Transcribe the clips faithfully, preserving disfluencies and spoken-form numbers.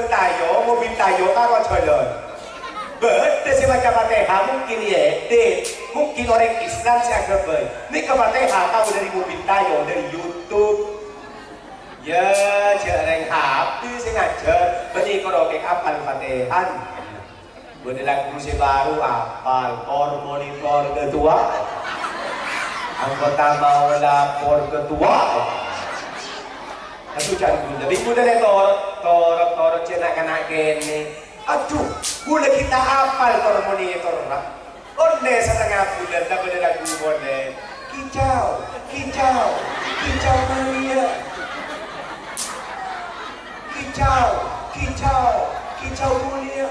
Tayo, mobil Tayo, karo jhâlân. Bâdâ sè maca Fatihah, mungkin yâ, Dit. Mungkin orèng Islam sè aghâbây. Nèka Fatihah tao dâri mobil Tayo, dâri YouTube. Yâ, jhâ' rèng H P sè ngajhâr. Bânnè karo kèng apal Fatihah. Bâdâ lagu sè bhâru apal, Tor Monitor Ketua. Anggota Maula Por Ketua. Aduh, can gula. Minggu dâlè torot, torot, torot, cè' na'-kana' kènè. Aduh, gula kita apal Tor Monitor, Pak. Ollè satengnga bulân, ta' bâdâ lagu polè. Kicau, kicau, kicau mulia. Kicau, kicau, kicau mulia.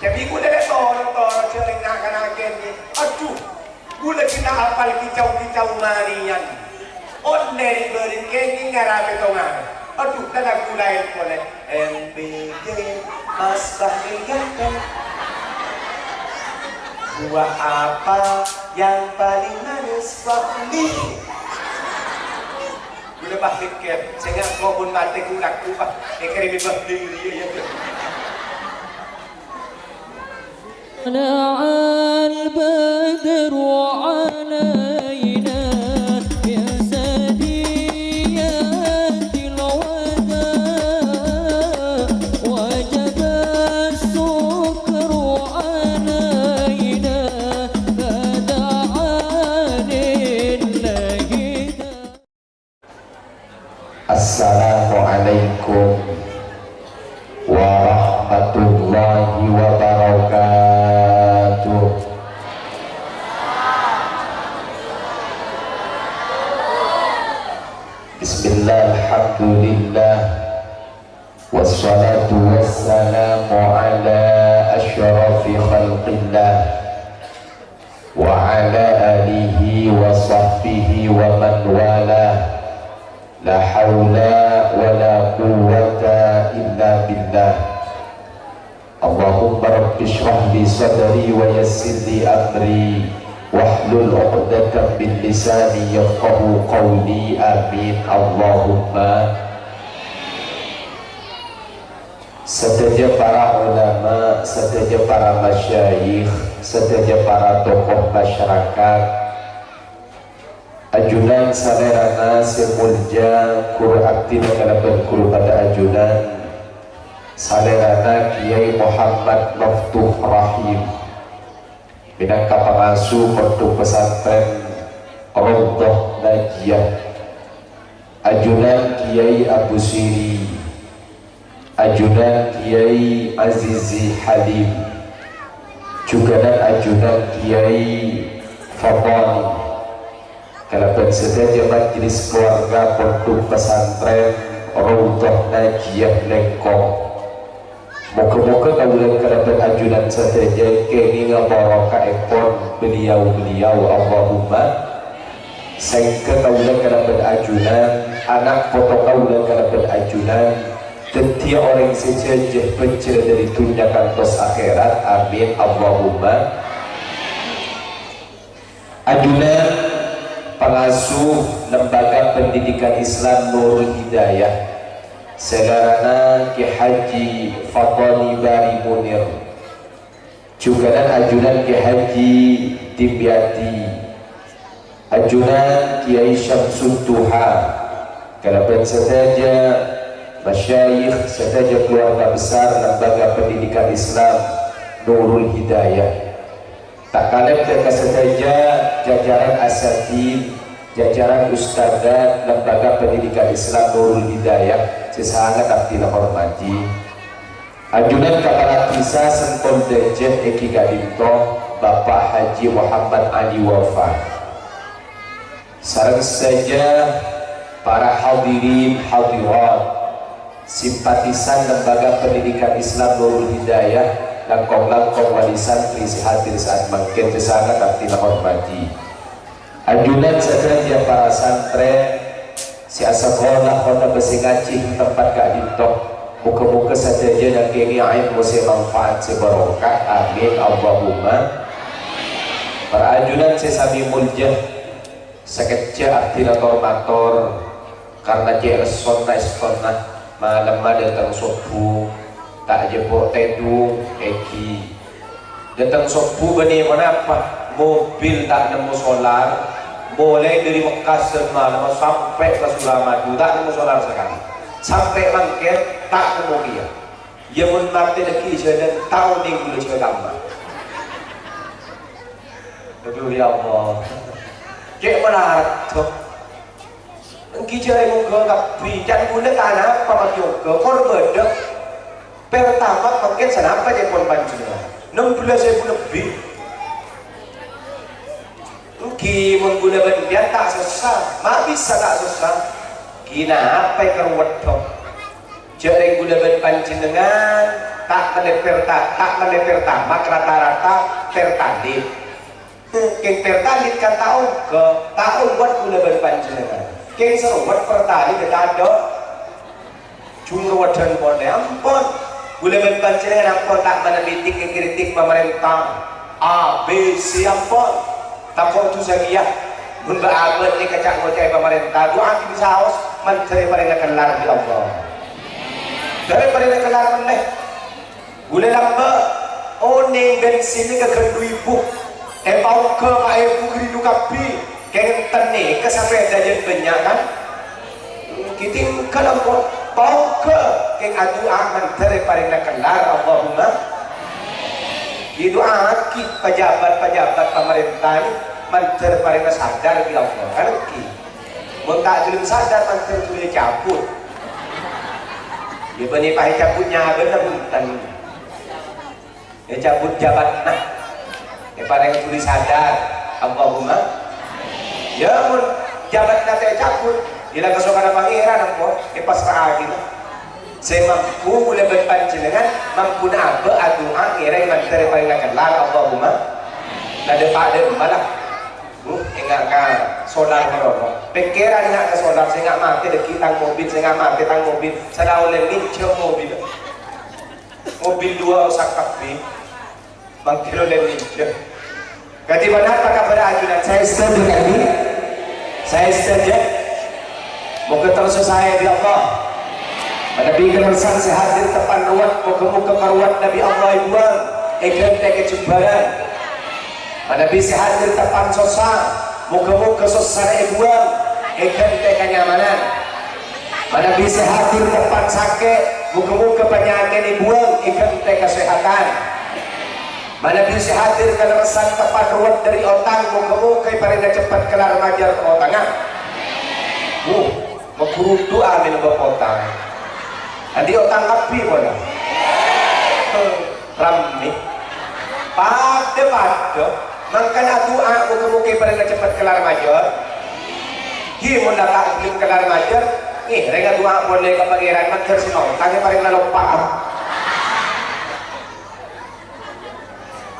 Jadi, gula dâlè torot, torot, sè na'-kana' kènè. Aduh, gula kita apal kicau-kicau marian. Ollè rè-bâri' kènè ngarapè tongan. Aduh, ta' lagu laèn polè. M B G, Mas Fahri ganteng. Buah apa yang paling manis, Fahri? Gula pas mèkkèr, sènga' kok mon matè ku laku, Pak. Èkèrèmè Fahri, iyâ, iyâ. طلع البدر علينا من ثنيات الوداع، وجب الشكر علينا، فدعا لله. Assalamualaikum warahmatullahi wabarakatuh. Bismillah, alhamdulillah. Wassalatu wassalamu ala asyrafi khalqillah. Wa ala alihi wa sahbihi wa man walah. La haula wa la quwwata illa billah. Allahumma rabbi shrah li sadri wa yassir li amri, wahlul 'uqdatam min lisani yafqahu qawli. Amin. Allahumma. Sadhâjâ para ulama, sadhâjâ para masyayikh, sadhâjâ para tokoh masyarakat, ajunan salèrana sè molja, ghuru abdhina kalabân ghuru padâ ajunan, salèrana Kèyaè Muhammad Maftuh Rahim, mènangka pangasuh Pondhuk Pesantren Raudhah Najiyah, ajunan Kèyaè Abu Siri, ajunan Kèyaè Azizi Halim, jhughânan ajunan Kèyaè Fatani, kalabân sadhâjâ majelis keluarga Pondhuk Pesantren Raudhah Najiyah Lengkong. Moghâ-moghâ kaulâ kalabân ajunan sadhâjâ èkèngènga barokahèpon beliau-beliau. Allahumma. Sèngghâ kaulâ kalabân ajunan, ana' poto kaulâ kalabân ajunan, dhâddhiyâ orèng sè jhâjâ bhâjjhrâ dâri dhunnya kantos akhèrat. Amin. Allahumma. Ajunan pangasuh Lembaga Pendidikan Islam Nurul Hidayah, salèrana Kè Haji Fatani Bari Munir, jhughânan ajunan Kè Haji Dimyati, ajunan Kèyaè Syamsudduha, kalabân sadhâjâ masyayikh, sadhâjâ keluarga besar Lembaga Pendidikan Islam Nurul Hidayah. Ta' kalèpè ka sadhâjâ jajaran asatidz, jajaran ustadzat Lembaga Pendidikan Islam Nurul Hidayah sè sanget abdhina hormadhi. Ajunan Kapala Dhisa Sentol Dâjâ èngghi ka'dinto, Bapak Haji Muhammad Ali Wafa. Sareng sadhâjâ para hadirin hadirat, simpatisan Lembaga Pendidikan Islam Nurul Hidayah, langkong-langkong wali santri sè hadir sa'at mangkèn sè sanget abdhina hormadhi. Ajunan sadhâjâ para santrè sè asakola otabâ sè ngajhi è tempat ka'dinto, moghâ-moghâ sadhâjâ nangkèngè èlmo sè manfaat sè barokah. Amin, Allahumma. Para ajunan sè samè molja, Sakejjhâ' abdhina tor-mator, karna cè' lessonna èstonna. Malemma dâteng sobbhu, ta' jhâ' po' tèdung, èngghi. Dâteng sobbhu bânnè ponapa? Mobil ta' nemmo solar, molaè dâri Mekkasân malemma sampè' ka Suramadu, ta' nemmo solar sakalè. Sampè' mangkèn, ta' nemmo kèya. Iyâ, mon matè dhâggi' è jhâlân, ta' onèng ghulâ jhâ' kamma. Aduh, ya Allah. Cè' malarat, dok. Èngghi jârèya mongghâ kabbhi, can ghulâ ta' napa makè ongghâ, kor bâdâ. Pertamax mangkèn sanapa ca'èpon panjhennengngan? Ennem bellâs èbu lebbi. Èngghi mon ghulâ bân panjhennengngan ta' sossa, ma' bisa ta' sossa. Ghi napa èkaruwet, dok? Jârèya ghulâ bân panjhennengngan ta' mellè perta-, ta' mellè Pertamax, rata-rata Pertalite. Kèng Pertalite kan ta' ongghâ, ta' ongghâ ghulâ bân panjhennengngan. Kèng sè ongghâ Pertalite tadâ'. Jhung rowadhân polè, ampon. Ghulâ bân panjhennengngan ampon ta' mennang meeting ngkritik pamarènta. A B C ampon. Tako' dhusa kèya. Mon bâ' abâ' nèka ca'-ngoca'è pamarènta, du'a ghi' bisaos, mandhâr èparèngana kellar bi' Allah. Mandhâr èparèngana kellar mennè. Ghulâ lambâ', onèng bensin nèka ghâllu èbu. Èpaongghâ pa' èbu ghâllu kabbhi. Kèng enten nèka sapèda jân bânnya', kan? Ghi tèngghâl ampon. Paongghâ, kèng adu'a mandhâr èparèngana kellar, Allahumma. Èdu'aaghi pejabat-pejabat pamarènta nè, mandhâr parèngana sadar bi' Allah, kan èngghi. Mon ta' ghellem sadar, mandhâr ghulâ ècabut. Iyâ bânnè pas ècabut nyabâna bhunten. Ècabut jabatna. Èparèng ghulâ sadar. Allahumma. Iyâ, mon jabatna ta' ècabut, iyâ la kasokanna Pangèran, ampon, èpasra'aghi. Sè mampu ghulâ bân panjhennengngan, mampuna abâ' adu'a ngèrèng mandhâr èparèngana kellar, Allahumma. Tadâ' padâ emma la. Bu, enga' ka solar mèrono. Pèkkèran enga' ka solar, sè enga' matè dhâggi' tang mobil, sè enga' matè tang mobil. Sala ollè minjhâm mobil. Mobil duwâ' rosak kabbhi. Mangkèn ollè minjhâm. Kadhi ponapa kabhârrâ ajunan? Saèstâ, Bu, kadhi? Saèstâ, jâ? Moghâ terros saè bi' Allah. Manabi kalerressan sè hadir teppan rowet, moghâ-moghâ karowet Nabi Allah èbuwâng, èghântè kajembhârân. Manabi sè hadir teppan sossa, moghâ-moghâ sossana èbuwâng, èghântè kanyamanan. Manabi sè hadir teppan sakè', moghâ-moghâ panyakè'na èbuwâng, èghântè kasèhatan. Manabi sè hadir kalerressan teppan rowet dâri otang, moghâ-moghâ èparèngana ceppet kellar majâr otangnga. Wuh, maghurudu amin bâb otang. Andi' otang kabbhi polè. Rammè. Padâ-padâ. Mangkana adu'a moghâ-moghâ èparèngana ceppet kellar majâr. Ghi mon la ta' ghellem kellar majâr, ngèrèng adu'a polè ka Pangèran, mandhâr sè otang èparèngana loppa.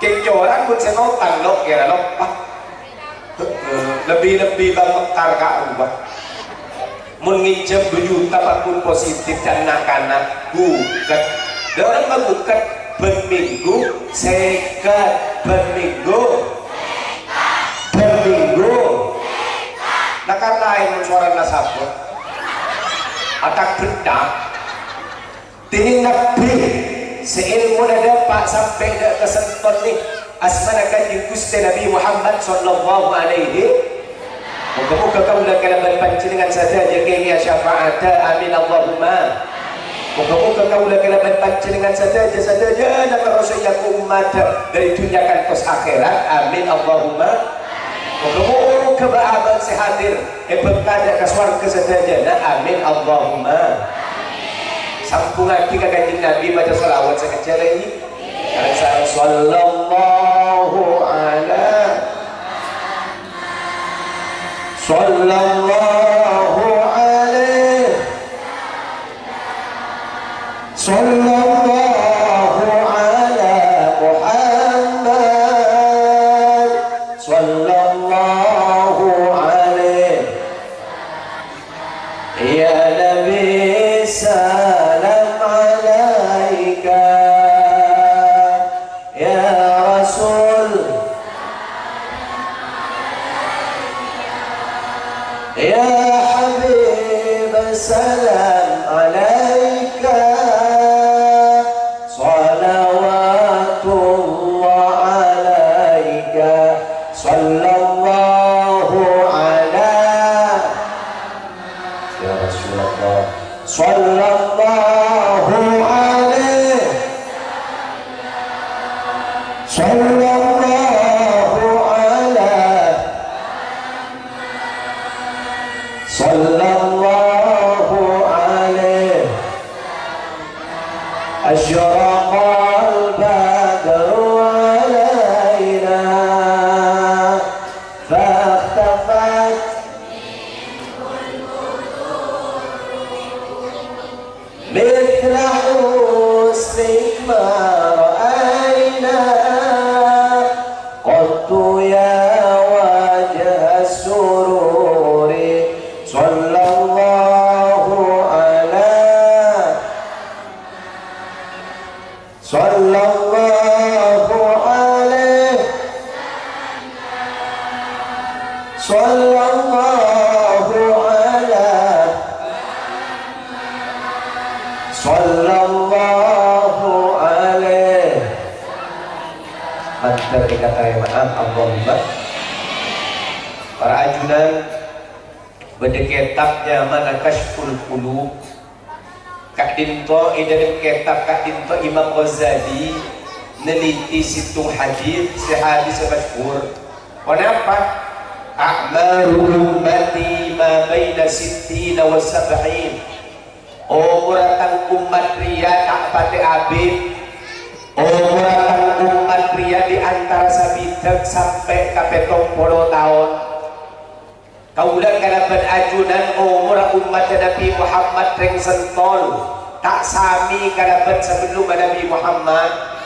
Kèng corang mon sè ngotang lo' kèra loppa. Heeh, lebbi-lebbi Bang Mekar ka'rowa. Mon ngènjhâm du juta pagghun positif can na'-kana', bhuket. Dâ' orèng bhuket bân minggu, sèngkat bân minggu. Bân minggu. Nah, karna aèng mon sowarana sabâ. Atak bhentang. Dhinèng Nabbhi sè èlmona dâpa' sampè' dâ' ka sèngko' nè, asmana Kanjeng Ghustè Nabbhi Muhammad sallallahu alaihi. Moghâ-moghâ kaulâ kalabân panjhennengngan sadhâjâ kèngèya syafa'atta. Amin, Allahumma. Moghâ-moghâ kaulâ kalabân panjhennengngan sadhâjâ, sadhâjâna terros èyako ommaddhâ dâri dhunnya kantos akhèrat. Amin, Allahumma. Moghâ-moghâ bâ'-abâ' sè hadir èbhâkta dâ' ka sowarghâ sadhâjâna. Amin, Allahumma. Sambhungngaghi ka Kanjeng Nabbhi maca shalawat sakejjhâ' lagi. Sallallahu ala, sallallahu alaihi, sallallahu ala Muhammad, sallallahu alaihi. Ya Nabi, salam alaika. Ya Rasul, ya Habib, salam alaika. Sallallahu alaihi. Sallallahu ala. Sallallahu alaihi. Asyraqal badru alaina. Fakhtafat. مثل حسنك ما رأينا قط يا وجه السرور. صلى الله على صلى الله عليه. صلى الله على. صلى الله عليه. Mandhâr èkatarèma'an, Allahumma. Para ajunan, bâdâ kètab nyamana Kasyful Qulub. Ka'dinto è dâlem kètab ka'dinto Imam Ghazali neliti sèttong hadis, sè hadis sè masyhur. Ponapa? "A'maru ummati ma baina sittina wa sab'in." Omorra tang ommat rèya ta' patè abit. Omorra tang ommat rèya è antara sabidhâk sampè' ka pèttong polo taon. Kaulâ kalabân ajunan omorra ommaddhâ Nabbhi Muhammad rèng sèttong, ta' samè kalabân sabellumma Nabbhi Muhammad.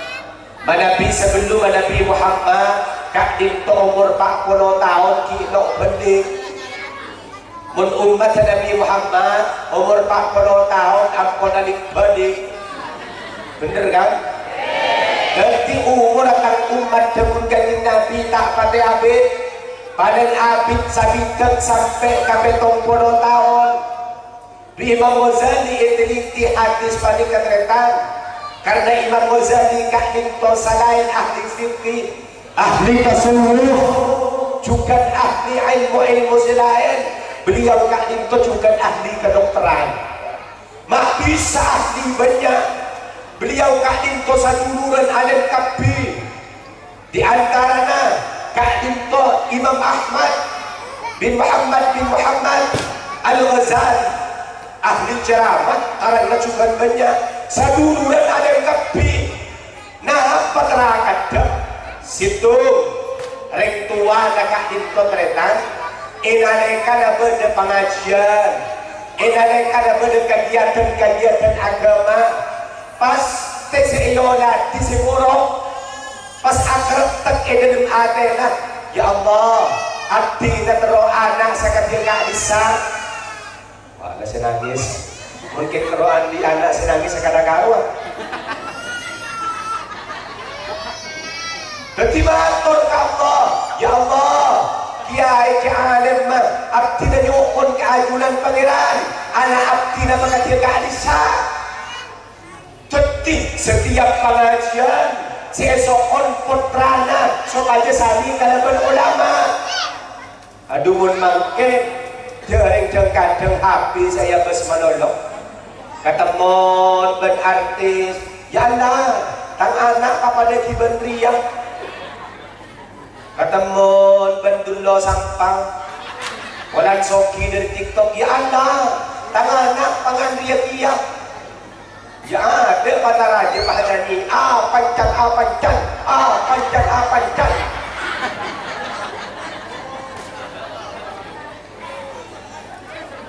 Manabi sabellumma Nabbhi Muhammad, ka'dinto omor pa' polo taon ghi' lo' bhândhing. Mon ommaddhâ Nabbhi Muhammad, omor pa' polo taon ampon alè' bhândhing. Bhender, kan? Dhâddhi, omorra tang ommaddhâ mon Kanjeng Nabbhi ta' patè abit. Palèng abit sabidhâk sampè' ka pèttong polo taon. Bi' Imam Ghazali èteliti hadis panèka, tarètan. Karna Imam Ghazali ka'dinto salaèn ahli fikih, ahli tasawuf, jhughân ahli èlmo-èlmo sè laèn. Beliau ka'dinto jhughân ahli kedokteran. Ma' bisa ahli bânnya'. Beliau ka'dinto saduluran alèm kabbhi. Di antarana ka'dinto Imam Ahmad bin Muhammad bin Muhammad Al-Ghazali, ahli ceramah, karangna jhughân bânnya', saduluran alèm kabbhi. Napa terakaddhâ? Sèttong, rèng towana ka'dinto tarètan, è nalèkana bâdâ pangajiyân, è nalèkana bâdâ kagiatan-kagiatan aghâma, pas tè sè èoladhi sè morok, pas akarettek è dâlem atèna, "Ya Allah, abdhina terro ana' sakadhiyâ ka'dhissa'." Wah, la sè nangès. Mon ghi' terro andi' ana' sè nangès sakadhâ' karowa. Dhâddhi mator ka Allah, "Ya Allah, kiyaè kè alèmma, abdhina nyo'on ka ajunan Pangèran, ana' abdhina makadhiyâ ka'dhissa'." Dhâddhi, setiap pangajiyân sè èso'on pottrana sopajâ salè kalabân olama. Adhu, mon mangkèn, jhâ' rèng dhâng-kadhâng H P sè èabâs malolo. Katemmon bân artis, "Ya Allah, tang ana' papadâ ghi' bân rèya." Katemmon bân dullo sampang. Polana soghi dâri TikTok, "Ya Allah, tang ana' pangan rèya kèya." Ya adâ' Patarajâ pahanyanyi, "Apancan, apancan, apancan, apancan."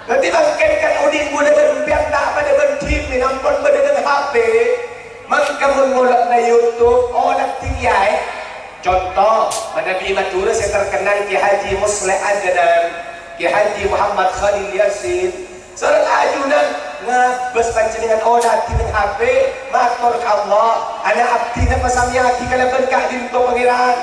Dhâddhi mangkèn kan odi' bulâ bân sampèyan ta' padâ bân dhimèn, ampon bâdâ neng H P. Mangka mon ngola'na YouTube, olat tinggi aè. Conto, manabi Madhurâ sè terkenal Kè Haji Musleh Adnan, Kè Haji Muhammad Khalil Yasin, sareng ajunan ngabâs panjhennengngan olat neng H P, mator ka Allah, "Ana' abdhina pasamèyaghi kalabân ka'dinto Pangèran."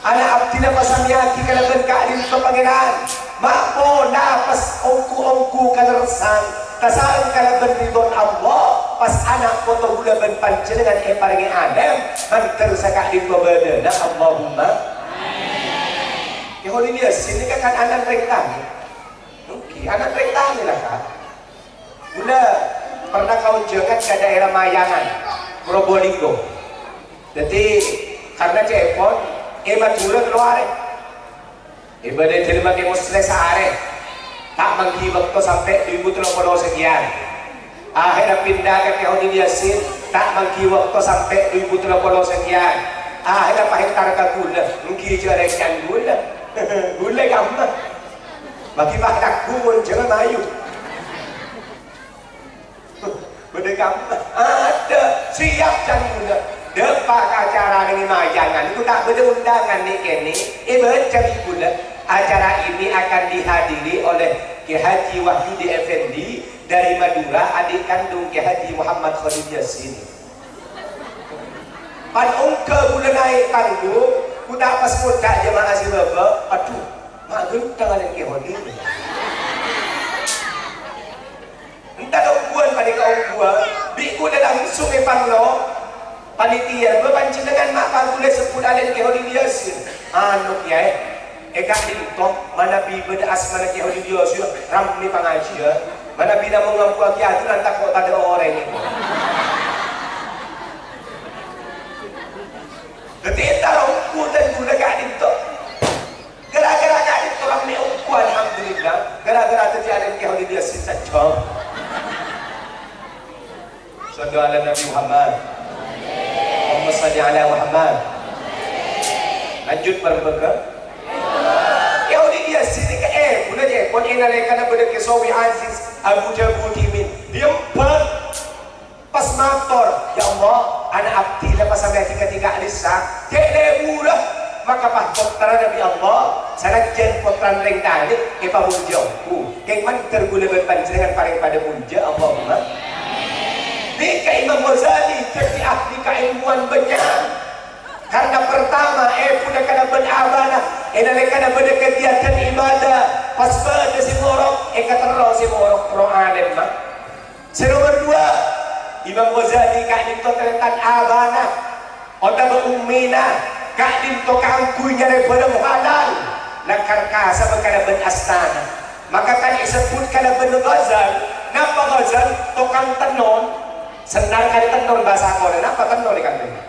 Ana' abdhina pasamèyaghi kalabân ka'dinto Pangèran. Ma' pola pas ongghu-ongghu kalerressan, tasareng kalabân ridhona Allah, pas ana' poto bulâ bân panjhennengngan èparèngè alèm, mandhâr saka'dinto bâdâna. Allahumma. Kè Khalil Yasin nèka kan ana' rèng tanè. Ènggi, ana' rèng tanè la, Ka'. Bulâ. Pernah kaonjhângan ka dhaèra Mayangan, Probolinggo. Dhâddhi, karna ca'èpon, è Madhurâ tello arè. È bâdâ jhâlma Kè Musleh saarè. Ta' mangghi bâkto sampè' du èbu tello polo sakèyan. Akhèrra pinda ka Kè Hodi Yasin, ta' mangghi bâkto sampè' du èbu tello polo sakèyan. Akhèrra pas èntar ka ghulâ, ènggi jhâ' rèng can ghulâ. Ghulâ kamma. Bâgi pas lagghu mon jhâ' mayu. Bâdâ kamma? Adâ', siap can ghulâ. Dâpa' ka acara neng è Mayangan, ghu ta' bâdâ undangan nè' kènè'. Èbâca bi' ghulâ, acara ini akan dihadiri oleh Kè Haji Wahyudi Effendi dari Madura, adik kandung Kè Haji Muhammad Khalil Yasin. Pan ongghâ ghulâ naè' panggung, ghu ta' pas ngoca' jemaah sè bâbâ, "Adhu, ma' ghântheng alèn Kè Hodi." Èntar ongghuwân panèka ongghuwân, bi' ghulâ langsung èparlo. Panitia, bâ panjhennengngan ma' pagghulâ èsebbhut alèn Kè Hodi Yasin. Anu, Kèyaè, è ka'dinto, manabi bâdâ asmana Kè Hodi Yasin, rammè pangajiyân. Manabi namong ngambuwâghi aturan tako' tadâ' orèng. Dhâddhi èntar ongghu dân ghulâ ka'dinto. Gara-gara ka'dinto rammè ongghu, alhamdulillah. Gara-gara dhâddhi alèn Kè Hodi Yasin sajjhâm. Shallu ala Nabi Muhammad. Allahumma shalli ala Muhammad. Lanjut bareng bâkal. Kè Hodi Yasin nèka, eh, ghulâ jhâ' pon è nalèkana bâdâ Kè Sowi Aziz, Abu Jabu Dimin. Diemban. Pas mator, "Ya Allah, ana' abdhi la pas sampè' dhika-dhika ka'dissa, cè' lebura, maka pas pottrana bi' Allah, sanajjân pottrana rèng talè, èpamolja ongghu. Kèng mandhâr ghulâ bân panjhennengngan parèng padâ molja, Allahumma." Nèka Imam Ghazali dhâddhi ahli kaèlmowan bânnya'. Karna partama, è bulâ kalabân abana, è nalèkana bâdâ kagiatan ibadah, pas bâdâ sè morok, èkaterro sè morok, terro alimma. Sè nomer duwâ', Imam Ghazali ka'dinto tarètan abana otabâ ummina ka'dinto kaangghuy nyarè bhârâng halal, lakar kasabâ kalabân astana. Maka kan èsebbhut kalabân Ghazal. Napa Ghazal? Tokang tennon. Sennar kan tennon bhâsa Korea. Napa tennon è ka'dinto?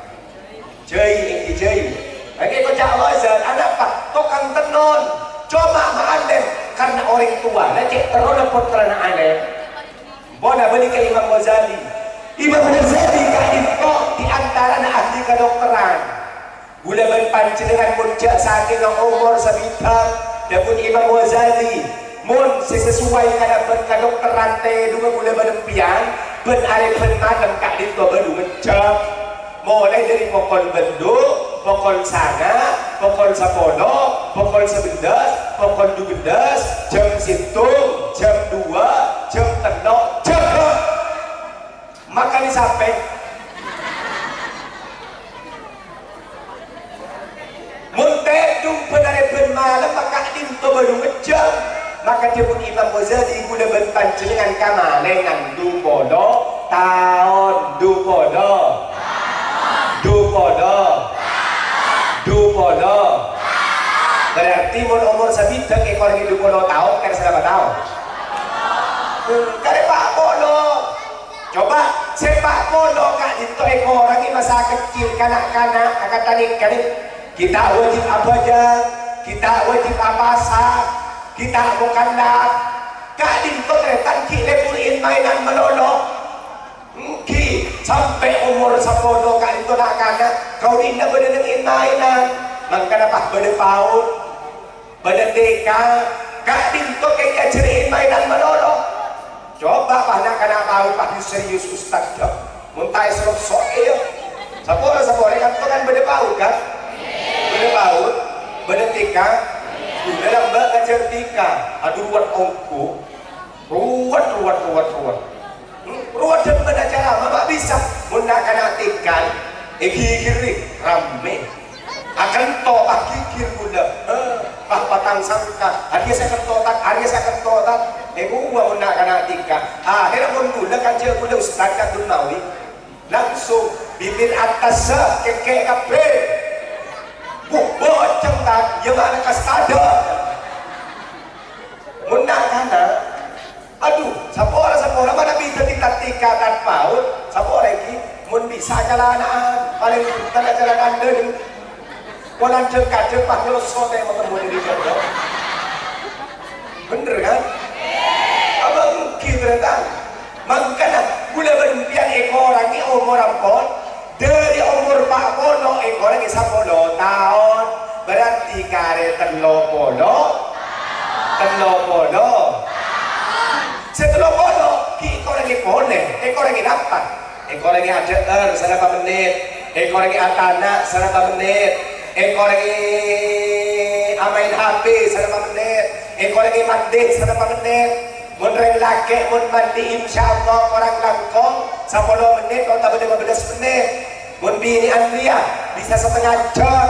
Jhâi, èngghi jhâi. Èngghi koca' Ghazal, anapa? Tokang tennon. Coma ma'alèm, karna orèng towa la cè' terrona pottrana alèm. Pon abâli ka Imam Ghazali. Imam Ghazali ka'dinto di antarana ahli kadokteran. Ghulâ bân panjhennengngan mon jhâ' sakènga omor sabidhâk, dhâbuna Imam Ghazali, "Mon sè sasoway kalabân kadokteran tèdungnga ghulâ bân empèyan, bân arè bân malem ka'dinto bâdhu ngejjhâm." Molaè dhâri pokol bâllu', pokol sanga', pokol sapolo, pokol sabellâs, pokol dubellâs, jam sèttong, jam duwâ', jam tello', jhâghâ. Makanè sapè? Mon tèdung bân arè bân malem, ka'dinto bâdhu ngejjhâm. Maka dhâbuna Imam Ghazali, ghulâ bân panjhennengngan kamalèngan du polo taon, du polo. Du polo. Du polo. Berarti mon omor sabidhâk èkorangè du polo taon, karè saraberrâ taon? Hmm, karè pa' polo. Coba, sè pa' polo ka'dinto èkorangè masa kecil, kana'-kana', akantha nèka nè. Ghi' ta' wajib abhâjâng, ghi' ta' wajib apasa, ghi' ta' mokallaf. Ka'dinto tarètan ghi' lèbur in-maènan malolo. Èngghi, sampè' omor sapolo ka'dinto na'-kana', kaodi'na bâdâ neng in-maènan. Mangkana pas bâdâ PAUD. Bâdâ TK, ka'dinto kèng èajhâri in-maènan malolo. Coba, pas na'-kana' PAUD, pas serius ustad, dâ'. Mon ta' èsoro'-soro', iyâ. Sapora-sapora, kan, kan bâdâ PAUD, kan? Bâdâ PAUD, bâdâ TK. Ghulâ lambâ' ngajhâr TK. Adhu, ruwet ongghu. Ruwet, ruwet, ruwet, ruwet. Hmm, ruwet dhân bâdâ cara, ma' bisa. Mon na'-kana' TK, èghighiri, rammè. Akento, pas ghighir ghulâ. Heh, pas patang sangka. Arèya sè kento, Tad. Arèya sè kento, Tad. Èbuwâ mon na'-kana' TK. Akhèrra mon ghulâ kan jhâ' ghulâ Ustad Abdul Mawi. Langsung bibir attas, kèkkè' kabbhi. Buh, boceng, Tad. Iyâ, ma'na kastadâ. Mon na'-kana', adhu, sapora-sapora manabi dhâddhi Tad TK, Katan paut, sapa orèng ghi? Mon bisa calana'an, palèng bhunten calana'an dâlem. Polana dhâ-kadhâ pas nyoloso tè matemmo dâri jodoh. Bhender, kan? Apa ènggi, tarètan? Mangkana, kaulâ bân sampèyan èkorangè omor ampon, dâri omor pa' polo èkorangè sapolo taon, berarti karè tello polo, tello polo. Sè tello polo ghi' èkorangè polè, èkorangè napa? Èkorangè adhâ'âr sanapa mennit, èkorangè atana' sanapa mennit, èkorangè amaèn H P sanapa mennit, èkorangè mandhi sanapa mennit. Mon rèng lakè' mon mandhi, insyaallah korang langkong sapolo mennit otabâ lèma bellâs mennit. Mon binè'an rèya bisa satengnga jhâm.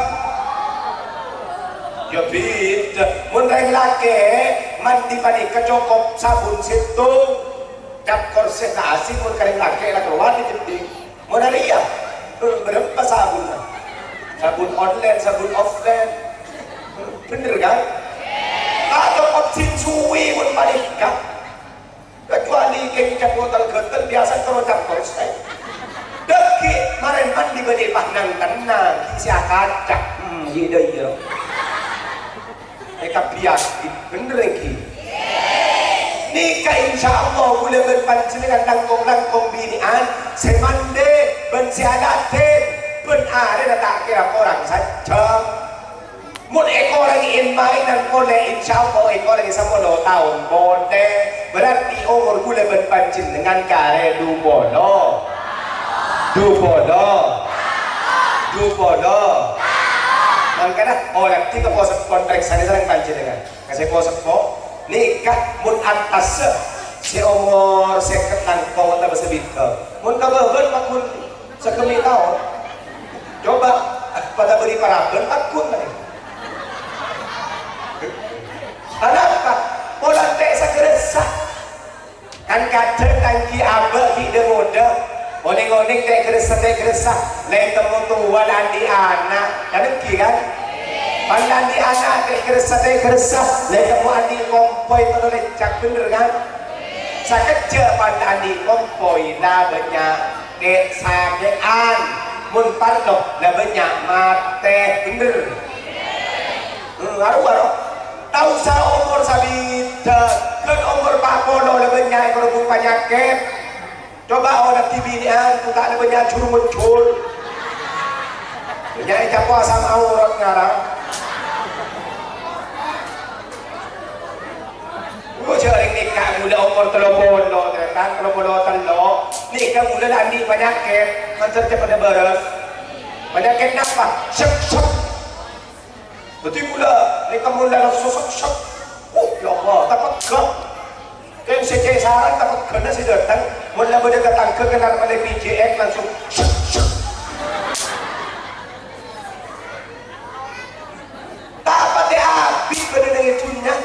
Ya bhidhâ. Mon rèng lakè' mandhi panèka cokop sabun sèttong. Cap korsè ta' asing mon ka rèng lakè' la kalowar è jeddhing. Mon arèya, eh, bârâmpa sabunna? Sabun online, sabun offline. Bhender, kan? Ta' cokop sèng suwi mon panèka. Kecuali kèng cap gatel-gatel biyasa terro cap korsè. Dâgghi' marè mandhi bâdhi pas nang-tennang, ghi' sè akaca. Hmm, iyâ, iyâ. Èkabiyas, bhender ènggi? Nèka insyaallah kaulâ bân panjhennengngan langkong-langkong binè'an sè mandhi bân sè aladhin bân arèna ta' kèra korang sajjhâm. Mon èkorangè èn-maènan polè, insyaallah èkorangè sapolo taon polè. Berarti omor kaulâ bân panjhennengngan karè dupolo. Dupolo. Dupolo. Mangkana, olatè ka po-seppo, parèksanè sareng panjhennengngan. Ka sè po-seppo, nèka mon attassa sè omor sèket langkong otabâ sabidhâk. Mon ka bâbâna, pagghun saghâmè taon. Coba, pada bâri' paraban, pagghun, nè. Anapa? Polana ta' saghârâssa. Kan kadhâng tangghi abâ' ghi' dhâ-ngodâ, onèng-onèng ta' ghârâssa, ta' ghârâssa, la ètemmo towa la andi' ana', kan ènggi, kan? Pan la andi' ana' ta' ghârâssa, ta' ghârâssa, la ètemmo andi' kompoy terro lècak, bhender, kan? Sakejjhâ' pan la andi' kompoy la bânnya' kè-, sakè'an, mon parlo la bânnya' matè, bhender. Hmm, arowa, ro. Ta' osa omor sabidhâk, ghân omor pa' polo la bânnya' èkarobbhu panyakèt. Coba olatè binè'an, ta' la bânnya' jhur-monjhur. Bânnya' ècapo' asam aurat ngarang. Ghulâ jhâ' rèng nèka ghulâ omor tello polo, tarètan, tello polo tello'. Nèka ghulâ la andi' panyakèt, mandhâr cepet bârâs. Panyakèt napa? Sèk-sèk. Dhâddhi ghulâ nèka mon la nafsu sèk-sèk. Uh, ya Allah, tapegghâ. Kèng sè cè' sarana tapeggâna sè dâteng, mon la bâdâ tatangghâ kennal malè P J X langsung sèk-sèk. Ta' patè abit bâdâna è dhunnya.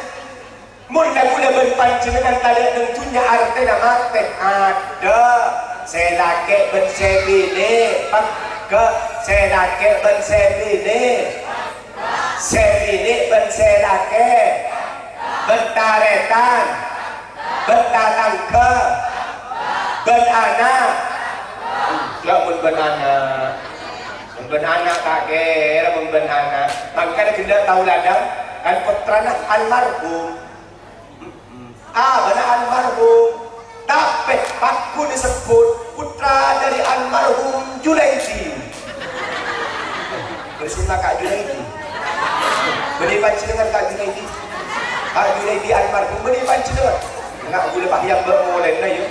Mon la ghulâ bân panjhennengngan tadâ' neng dhunnya artèna matè, adâ'. Sè lakè' bân sè binè', pegghâ'. Sè lakè' bân sè binè', sè binè' bân sè lakè', bân tarètan, bân tatangghâ, bân ana'. Jhâ' mon bân ana'. Mon bân ana' ta' kèra mon bân ana'. Mangkana ghellâ' tao ladang kan pottrana almarhum. Abâna almarhum, tapè pagghun èsebbhut pottra dâri almarhum Junaidi. Bâri' sunna Ka' Junaidi. Bânnè panjhennengngan Ka' Junaidi. Ka' Junaidi almarhum, bânnè panjhennengngan. Enga' ghulâ pas èambâ' molèna, yâ.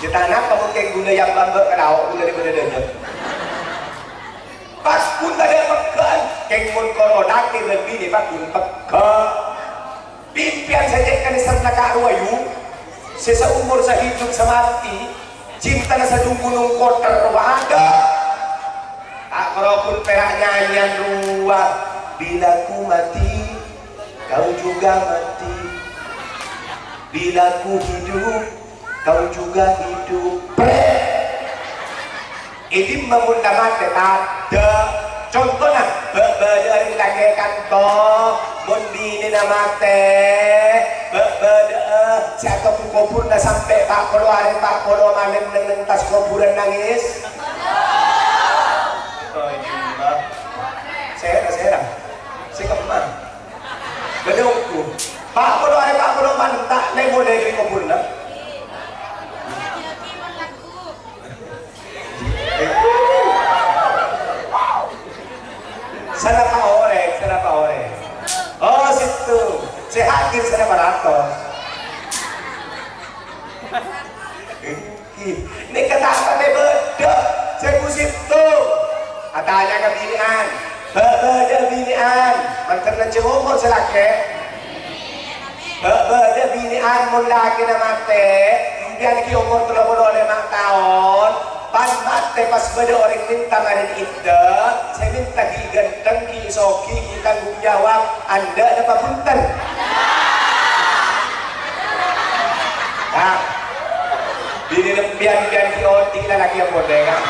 Yâ, ta' napa mungkin ghulâ èambâ' ka lao', ghulâ dâri bâdâ dâjâ. Pagghun tadâ' pegghâ'ân, kèng mon koro lakè bân binè pagghun pegghâ'. Pèmpèyan sè cè' kanèserra Ka' rowa, yu, sè saomor sahidup samati, cintana sadhung gunung kotter, wadâ. Ta' koro pon pèra' nyanyèyan rowa, "Bila ku mati, kau juga mati. Bila ku hidup, kau juga hidup." Prè! È dimma mon la matè tadâ'? Contona, bâ-, bâdâ rèng lakè kanto, mon binèna matè, Bâ-, bâdâ'â sè atobhu kobhurrâ sampè' pa' polo arè pa' polo malem neng-neng attas kobhurân nangès? Oh, iyâ. Sèra, sèra. Sè kemma. Bâdâ ongghu. Pa' polo arè pa' polo malem ta' lè-molè dâri kobhurrâ. Sanapa orèng, sanapa orèng. Oh, sèttong. Sè hadir sanapa ratos. Èngghi. Nèka ta' patè bâdâ. Sè ghu sèttong. Atanya ka binè'an. Bâ-, bâdâ binè'an. Manten lajâng omor sè lakè'. Bâ-, bâdâ binè'an mon lakèna matè, empèyan ghi' omor tello polo lèma taon, pan matè pas bâdâ orèng mènta marèn iddah, sè mènta ghi' ghânteng, ghi' soghi, ghi' tanggung jawab, endâ' napa bhunten? Kak, binè empèyan, empèyan ghi' odi' lalakè' polè, Kak.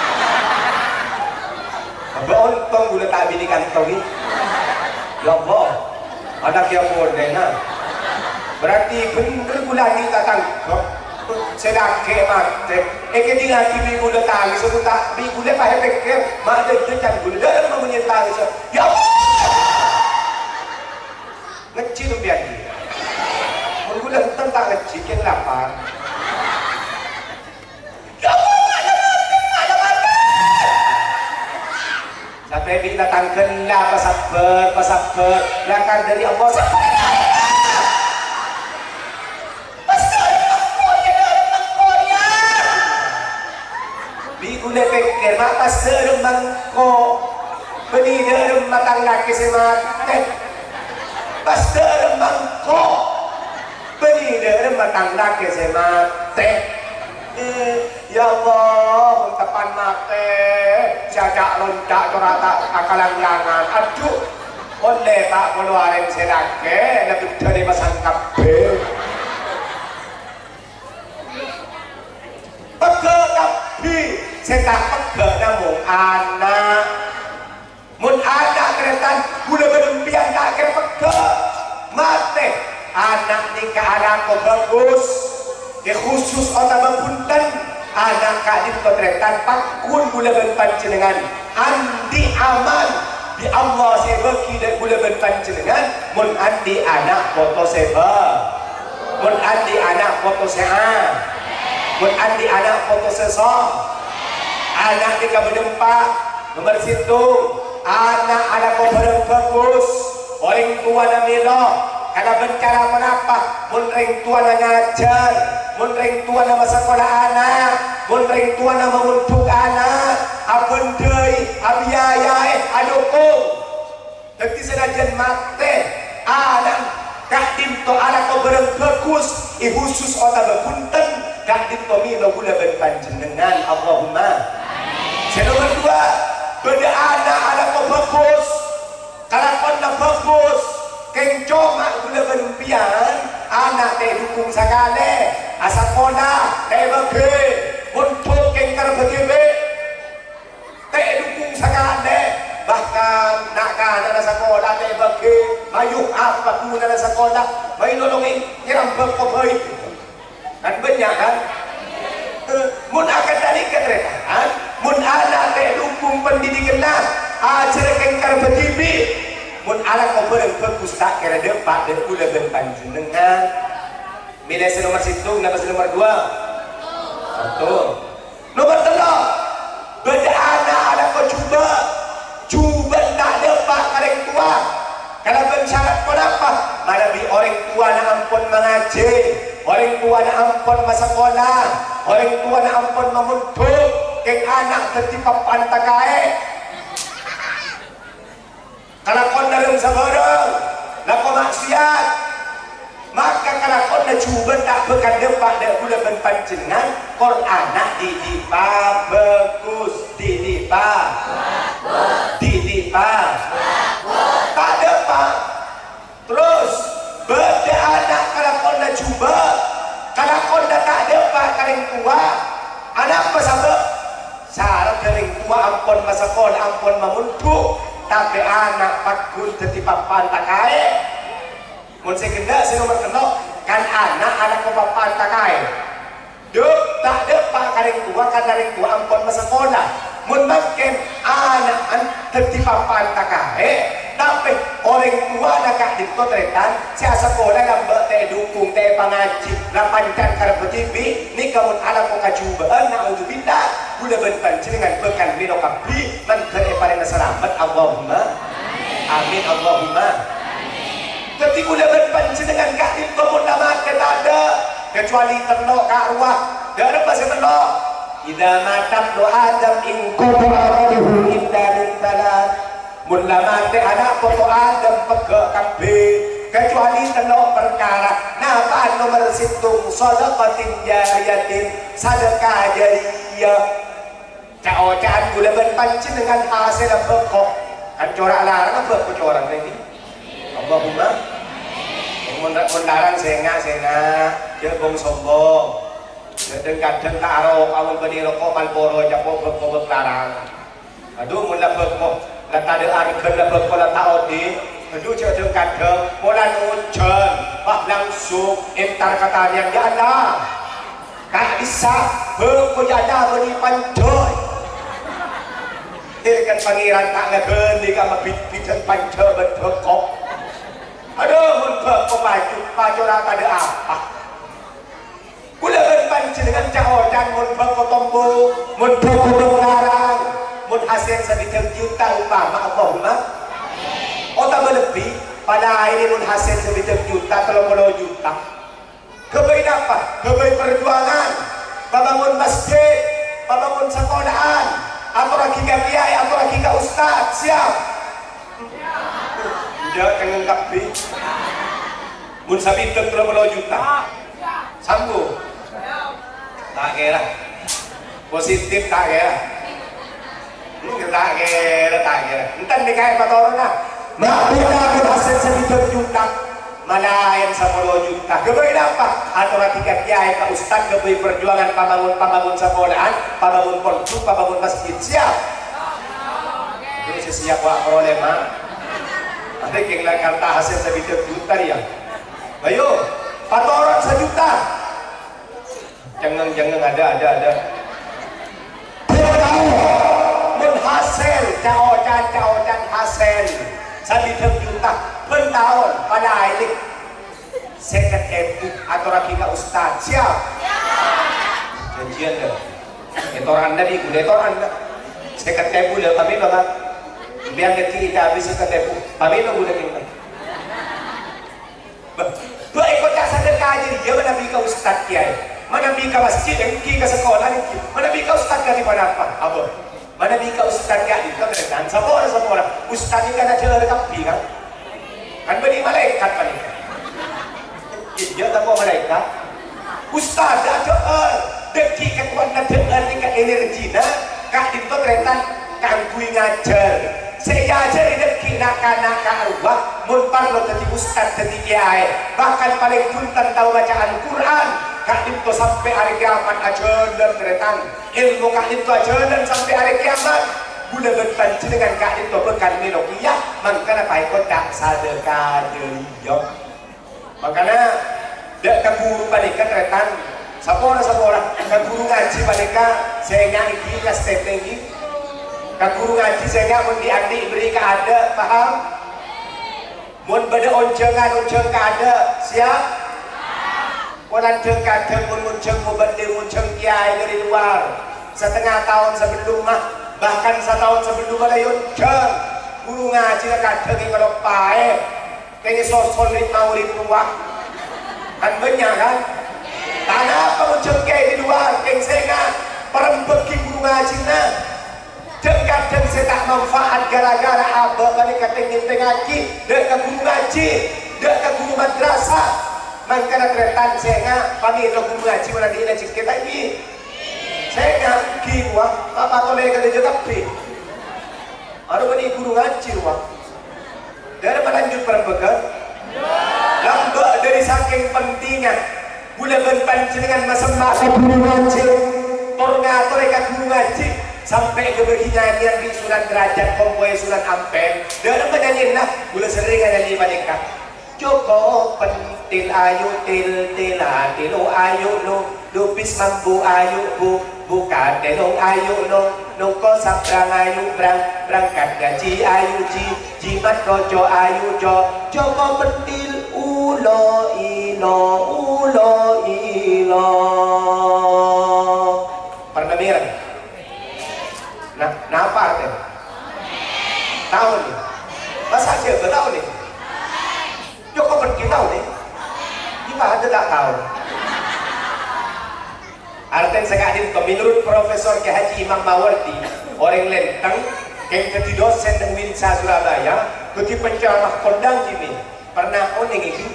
Abâ' ontong ghulâ ta' binè kantong ghi. Ya Allah. Ana' kèya polè, nah. Berarti bhender ghulâ andi' tatangghâ. Sè lakè' matè. Èkèdingngaghi bi' ghulâ tangès, sè ta' bi' ghulâ pas èpèkkèr, ma' dhâddhi can ghulâ. Dâ'remma monyè tangès. Ya Allah! Ngejjhi sampèyan. Mon ghulâ enten ta' ngejjhi, kèng lapar. Sampè' bi' tatangghâ la pasabbhâr, pasabbhâr, lakar dâri Allah, sabbhâr. Pas dâ'remma engko' ya, dâ'remma engko' ya. Bi' ghulâ pèkkèr, ma' pas dâ'remma engko'. Bânnè dâ'remma tang lakè sè matè. Pas dâ'remma engko'. Bânnè dâ'remma tang lakè sè matè. Eh, ya Allah, mon teppan matè, sè aca'-lonca' cora' ta' akalanglangan. Adhu, ollè pa' polo arèng sè lakè, la bhâdhânè pasang kabbhi. Pegghâ' kabbhi, sè ta' pegghâ' namong ana'. Mon ana' tarètan, ghulâ bân empèyan ta' kèra pegghâ'. Matè, ana' nèka alako bhâghus. È khusus otabâ bhunten, ana' ka'dinto tarètan pagghun ghulâ bân panjhennengngan andi' amal bi' Allah sè èbâghi dâ' ghulâ bân panjhennengngan, mon andi' ana' poto sè bâ-, mon andi' ana' poto sè a-, mon andi' ana' poto sè so-, ana' nèka bâdâ empa'. Nomer sèttong, ana' alako bhârâng bhâghus. Orèng towana mèlo kalabân cara ponapa? Mon rèng towana ngajhâr, mon rèng towana masakola ana', mon rèng towana mamondhuk ana', abhândhâi, abiayaè, adhukung. Dhâddhi, sanajjhân matè ana' ka'dinto alako bhârâng bhâghus, è khusus otabâ bhunten, ka'dinto mèlo ghulâ bân panjhennengngan. Allahumma. Sè nomer duwâ', bâdâ ana' alako bhâghus, kalakonna bhâghus, kèng coma ghulâ bân empèyan, ana' ta' èdhukung sakalè, asakola ta' èbâghi, mondhuk kèng karebbhâ dhibi'. Ta' èdhukung sakalè, bahkan na'-kana'na sakola ta' èbâghi, mayu apa ghunana sakola, mayu nolongè nyerambhâk ko bhâi. Kan bânnya', kan? Eh, mon akadhâ' nèka tarètan, mon ana' ta' èdhukung pendidikanna, ajhârâ kèng karebbhâ dhibi', mon alako bhârâng bhâghus ta' kèra dâpa' dâ' ghulâ bân panjhennengngan. Mèlè sè nomer sèttong napa sè nomer duwâ'? Sèttong. Nomer tello', bâdâ ana' alako jhubâ'. Jhubâ' ta' dâpa' ka rèng towa. Kalabân sarat ponapa? Manabi orèng towana ampon mangajhi, orèng towana ampon masakola, orèng towana ampon mamondhuk, kèng ana' dhâddhi pappa'an takaè. Kalakonna rèng sabârâng, lako ma'siyat. Maka kalakonna jhubâ' ta' bhâkal dâpa' dâ' ghulâ bân panjhennengngan, Qur'anna didipa bhâghus, didipa, didipa, ta' dâpa'. Terros, bâdâ ana' kalakonna jhubâ', kalakonna ta' dâpa' ka rèng towa. Anapa sabâb? Sarat rèng towa ampon masakola, ampon mamondhuk, tapè ana' pagghun dhâddhi pappa'an takaè. Mon sè ghenna' sè nomer tello', Kan ana' alako pappa'an takaè. Dhu, ta' dâpa' ka rèng towa, karna rèng towa ampon masakola. Mon mangkèn ana'na dhâddhi pappa'an takaè, tapè orèng towana ka'dinto tarètan sè asakola lambâ' ta' èdhukung, ta' èpangajhi, la pancèn karebbhâ dhibi', nèka mon alako kajhubâ'ân, na'udzubillah, kaulâ bân panjhennengngan bhâkal mèlo kabbhi, mandhâr èparèngana salamet, Allahumma amin, Allahumma. Dhâddhi kaulâ bân panjhennengngan ka'dinto mon la matè tadâ', kacuali tello' ka' rowa. Dâ' remma sè tello'? Idza mata ibnu Adam inqata'a amaluhu illa min tsalas. Mon la matè ana' poto Adam pegghâ' kabbhi, kacuali tello' parkara. Napa'an nomer sèttong? Shadaqatin jariyatin, sadhekah jariyah. Ca'-oca'an kaulâ bân panjhennengngan hasèlla bhâko. Kan cora' larangnga bhâko corana nèka. Allahumma. Mon, mon larang sènga', sènga'. Jhâ' bhung-sombhung. Jhâ' dhâng-kadhâng ta' aropa mon bânnè roko' Marlboro ècapo' bhâko bâk larang. Adhu, mon la bhâko, la tadâ' arghâna bhâko la ta' odi'. Adhu, jhâ' dhâng-kadhâng. Polana ojhân, pas langsung entar ka tanèyan, "Ya Allah." Ka'dissa', bhâko jhâjâ bânnè panjhâ. Dhâddhi kan Pangèran ta' ngaghâli ka mabit-bidhân panjhâ bân bhâko. Adhu, mon bhâko paju, pacora tadâ' apa. Kaulâ bân panjhennengngan ca'-oca'an mon bhâko tombu, mon bhâko bâk larang, mon hasèl sabidhâk juta umpama, Allahumma. Otabâ lebbi, palaènè mon hasèl sabidhâk juta, tello polo juta. Ghâbây napa? Ghâbây parjuwângan. Pabângon masjid, pabângon sakola'an. Atorraghi ka kiyaè, atorraghi ka ustad. Siap? Enjâ', cengngeng kabbhi. Mon sabidhâk tello polo juta. Sambu. Ta' kèra. Positif ta' kèra. Hmm, ta' kèra, ta' kèra. Enten nèka èpatoronna. Ma' bhâdhân hasèl sabidhâk juta. Malaèn sapolo juta. Ghâbây napa? Atorraghi ka kiyaè, ka ustad, ghâbây parjuwângan pabângon-pabângon sakola'an, pabângon pondhuk, pabângon masjid. Siap? Terros sè siap wa' polè, Ma'. Arè kèng la karta hasèl sabidhâk juta rèya. Ayo, patoron sajuta. Cengngeng, cengngeng, adâ', adâ', adâ'. Bân taon, mon hasèl, ca'-oca'an, ca'-oca'an hasèl sabidhâk juta, bân taon, palaènè sèket èbu, atorraghi ka ustad. Siap? Jhânjhiyân, dâ. Ètora'an bi' ghulâ, ètora'an, dâ. Sèket èbu, dâ, pamèlo, kan? Sampèyan dhâddhi ètabis sèket èbu, pamèlo ghulâ, kan? Bâ-, bâ' èkoca' sadhâka jârèya manabi ka ustad kèyaè, manabi ka masjid èngghi, ka sakola èngghi, manabi ka ustad kadhi ponapa? Abâ. Manabi ka ustad ka'dinto tarètan, sapora-sapora. Ustad nèka adhâ'âr kabbhi, kan? Kan bânnè malaèkat panèka. Iyâ, tako' malaèkat. Ustad adhâ'âr, dhâddhi kakowadhânna adhâ'âr nèka enerjina ka'dinto tarètan kaangghuy ngajhâr. Sè èajhâri dhâggi' na'-kana' ka'rowa, mon parlo dhâddhi ustad, dhâddhi kèyaè, bahkan palèng bhunten tao maca Al-Qur'an, ka'dinto sampè' arè kèyamat ajhâlân, tarètan. Èlmo ka'dinto ajhâlân sampè' arè kèyamat. Kaulâ bân panjhennengngan ka'dinto bhâkal mèlo kèya, mangkana paèkoca' sadhâka jârèya. Mangkana, dâ' ka ghuru panèka, tarètan, sapora-sapora, ka ghuru ngajhi panèka, sènga' èngghi, ka stètè èngghi. Ka ghuru ngajhi sènga' mon dhi'-andhi' bherri' kaadâ', paham? Mon bâdâ onjhângan, onjhâng kaadâ', siap? Polana dhâng-kadhâng mon ngonjhâng mobâdhi ngonjhâng kèyaè dâri lowar, satengnga taon sabellumma, bahkan sataon sabellumma la èonjhâng. Ghuru ngajhina kadhâng èkaloppaè, kèng èsosol rè'-maorè'na rowa. Kan bânnya', kan? Tanapa ngonjhâng kèyaè dâri lowar, kèng sènga' parembâghi ghuru ngajhina. Dhâng-kadhâng sè ta' manfaat ghârâ-ghârâ abâ' panèka tèng-ngèntèngngaghi, dâ' ka ghuru ngajhi, dâ' ka ghuru madrasah. Mangkana tarètan sènga' pamèlo ghuru ngajhi mon adhi'na jhâ' kètaè. Sènga' ghi' rowa, apa tolè ka dâjâ kabbhi. Arowa bânnè ghuru ngajhi rowa. Dârâmma lanjut parembâghân? Lambâ' dâri sakèng pentingnga, kaulâ bân panjhennengngan masemma' ka ghuru ngajhi, tor ngatorè ka ghuru ngajhi, sampè' ghâbâghi nyanyèyan bi' Sunan Derajat, kompoè Sunan Ampèn. Dârâmma nyanyèyanna? Kaulâ serrèng anyanyè panèka. Cukup pen- Til ayu til, til atilu ayu lu, lupis mambu ayu bu, buka telong ayu nong, nongko sabrang ayu brang, berangkat ngaji ayu ji, jimat roco ayu jo, joko pentil ulo ilo, ulo ilo. Pernah mireng? Nah, napa artinya? Tahu nih? Masa aja tahu nih? Joko pentil tahu nih? Gimana tidak tahu? Artèn saka'dinto, menurut Profesor Kiai Haji Imam Mawardi, orèng Lenteng, kèng dhâddhi dosen neng Winsa Surabaya, dhâddhi penceramah kondang jini. Pernah onèng iki?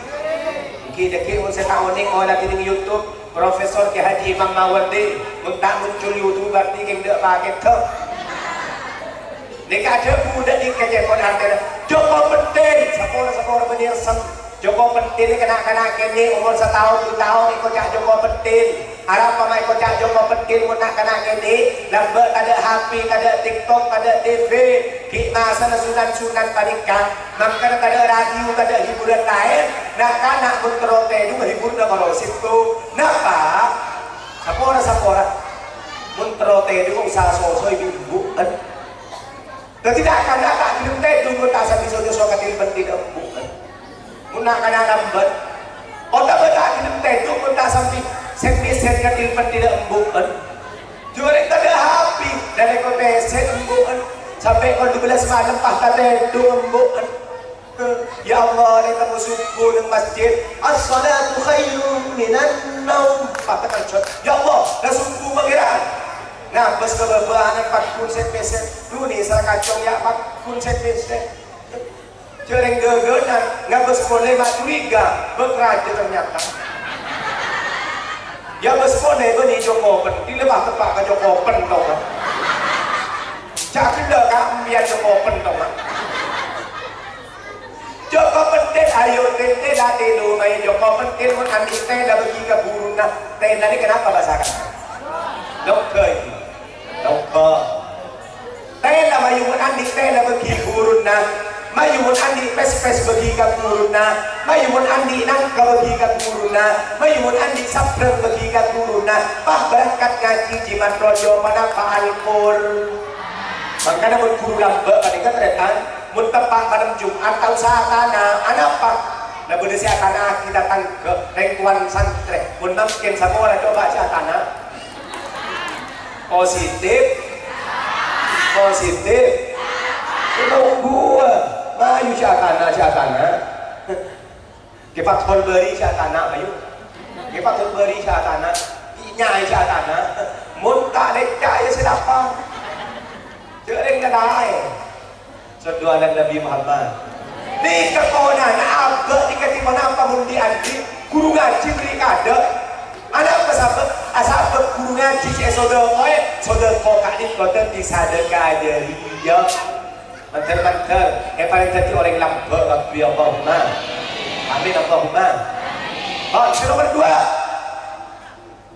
Iki dhâggi' mon sè ta' onèng, ola dhi neng YouTube, Profesor Kiai Haji Imam Mawardi, mon ta' muncul YouTube berarti kèng dâ' pakèt, toh. Nèka adhâbu dâ' nèka cèpon artèna, joko pentil, sapora-sapora bânnè essen. Joko pentil nèka na'-kana' kènè' omor sataon, du taon èkoca' joko pentil. Arapa ma' èkoca' joko pentil mon na'-kana' kènè'? Lambâ' tadâ' H P, tadâ' TikTok, tadâ' T V. Ghi' masana sunan-sunan panèka. Mangkana tadâ' radio, tadâ' hiburan laèn. Na'-kana' mon terro tèdung hiburna karo sèttong. Napa? Sapora-sapora. Mon terro tèdung usaha sosoy bi' embu'en. Dhâddhi na'-kana' ta' ghellem tèdung mon ta' sambi so-nyosona ka til-pentil embu'en. Mon na'-kana' lambâ', otabâ ta' ghellem tèdung mon ta' sambi sèt-mèsèt ka til-pentil embu'en. Jhuwâlân tadâ' H P, nalèka pèsèt embu'en, sampè' kol dubellâs malem pas ta' tèdung embu'en. Ya Allah, la ètemmo subuh neng masjid. As-salatu khairum minan naum. Pas takajjhât. Ya Allah, la subuh Pangèran. Ngabâs ka bâbâ ana' pagghun sèt-mèsèt. Dunè sara kacong ya pagghun sèt-mèsèt. Jhâreng ghâghânan, ngabâs polè ma' curiga, bâk rajâ ternyata. Ya bâs polè bânnè joko pentil, pas teppa' ka joko pentil, toman. Ca' ghellâ' ka empèyan joko pentil, toman. Joko pentil, ayo tèla tèlo, mayu joko pentil, mon andi' tèla bâgi ka ghuruna. Tèla nèka napa bhâsa Arab? Logga iki. Logga. Tèla, mayu mon andi' tèla bâgi ghuruna. Mayu mon andi' pès-pès bâgi ka ghuruna. Mayu mon andi' nangka bâgi ka ghuruna. Mayu mon andi' sabrang bâgi ka ghuruna. Pas berangkat ngajhi jimat rojo, ponapa Al-Qur-, Mangkana mon ghuru lambâ' panèka tarètan, mon teppa' malem Jum'at ta' osa atana', anapa? La bâdâ sè atana'aghi tatangghâ, rèng towan santrè. Mon mangkèn sapora coba sè atana'? Positif. Positif. Nunggu, mayu sè atana', sè atana'. Kè Fathul Bari sè atana', ayo. Kè Fathul Bari sè atana'. Nyaè sè atana'. Mon ta' lècca' ya sè napa? Jhâreng kalaè. Shallu ala Nabi Muhammad. Nèka konana abâ' nèka ponapa mon dhi'-andhi' ghuru ngajhi bâri' kaadâ'? Anapa sabâb? Asabâb ghuru ngajhi sè èsodâkoè, sodâko ka'dinto dhâddhi sadâka jâriyah. Mandhâr-mandhâr, èparèng dhâddhi orèng lambâ' kabbhi, Allahumma. Amin, Allahumma. Oh, sè nomer dua.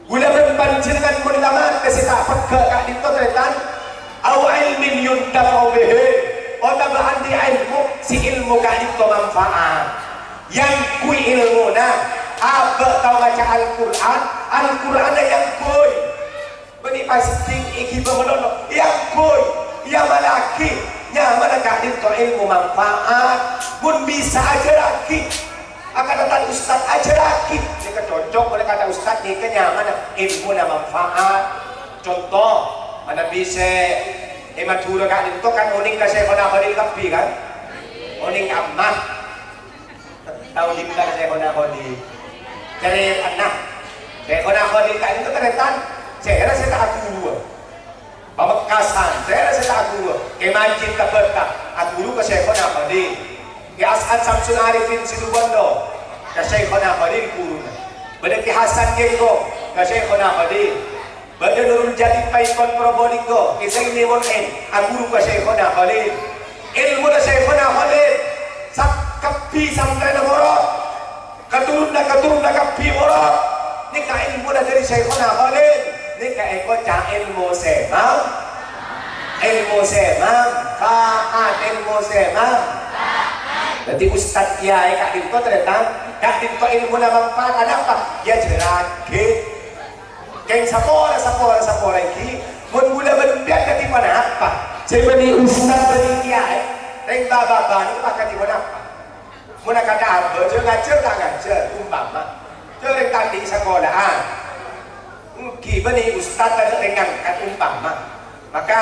Ghulâ bân panjhennengngan mon la matè sè ta' pegghâ' ka'dinto, tarètan. Au ilmin yuntafa'u bihi. Otabâ andi' èlmo, sè èlmo ka'dinto manfaat. Èyangghuy èlmona. Abâ' tao maca Al-Qur'an, Al-Qur'anna èyangghuy. Bânnè pas dhing èghibâ malolo, èyangghuy, èamallaghi, nyamana ka'dinto èlmo manfaat. Mon bisa ajhârraghi, akadhâ' tan ustad ajhârraghi, nèka cocok polè kata ustad, nèka nyamana èlmona manfaat. Conto, manabi sè è Madhurâ ka'dinto kan onèng ka Syaikhona Kholil kabbhi, kan? Onèng ka Ammah. Tao dhimma Syaikhona Kholil. Carètana, Syaikhona Kholil ka'dinto tarètan, sèra sè ta' aghuru. Pamekasan, sèra sè ta' aghuru. Kè Majid Tabata, aghuru ka Syaikhona Kholil. Kè As'ad Samsul Arifin Situbondo, ka Syaikhona Kholil ghuruna. Bâdâ Kè Hasan Genggo, ka Syaikhona Kholil. Bâdâ Nurul Jadid Paikon Probolinggo, Kè Zaini Mun'im, aghuru ka Syaikhona Kholil. Èlmona Syaikhona Kholil, sakabbhi santrèna morok, katurunna-katurunna kabbhi morok. Nèka èlmona dâri Syaikhona Kholil. Nèka èkoca' èlmo sè man-, èlmo sè manfaat, èlmo sè man-, Dhâddhi ustad kiyaè ka'dinto tarètan, Ka'dinto èlmona manfaat, anapa? Èajhârraghi. Kèng sapora, sapora, sapora ènggi, mon ghulâ bân sampèyan dhâddhi ponapa? Sè bânnè ustad, bânnè kiyaè, rèng bâ'-bâbâ nèko pas dhâddhi ponapa? Mon akadhi abâ, jhâ' ngajhâr ta' ngajhâr, umpama. Jhâ' rèng ta' andi' sakola'an. Ènggi bânnè ustad tadâ' rèng ngangkat, umpama. Maka,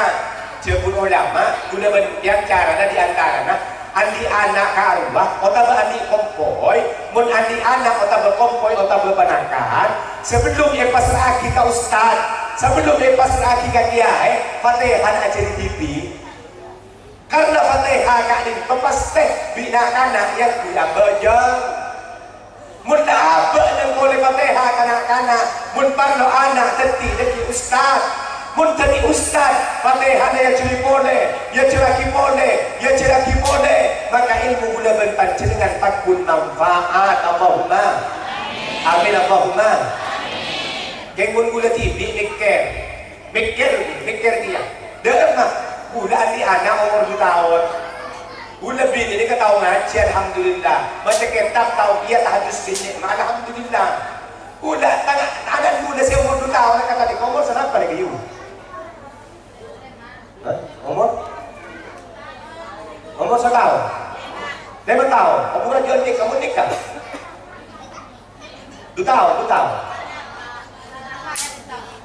jhâbur olama, ghulâ bân sampèyan carana di antarana, andi' ana' karowa, otabâ andi' kompoy, mon andi' ana' otabâ kompoy otabâ ponakan, sabellunna èpasra'aghi ka ustad, sabellunna èpasra'aghi ka kiyaè, Fatihana ajhâri dhibi'. Karna Fatiha ka'dinto pastè bi' na'-kana' èangghuy abhâjâng. Mon la abâ' nèng polè Fatiha ka na'-kana', mon parlo ana' dhâddhi, dhâddhi ustad. Mon dhâddhi ustad, Fatihana èajhâri polè, èajhârraghi polè, èajhârraghi polè, maka èlmo ghulâ bân panjhennengngan pagghun manfaat. Allahumma amin, Allahumma. Kèng mon ghulâ dhibi' mèkkèr, mèkkèr, mèkkèr kèya. Dhâ'emma, ghulâ andi' ana' omor du taon. Ghulâ binè nèka tao ngajhi, alhamdulillah. Maca kètab tao kèya, tahajjud binè, alhamdulillah. Ghulâ tang-, tangan ghulâ sè omor du taon ka'dinto omor sanapa nèka, Yu? Hah? Omor? Omor sataon? Lèma taon? Omor ajunan nèka, mon nèka? Du taon, du taon.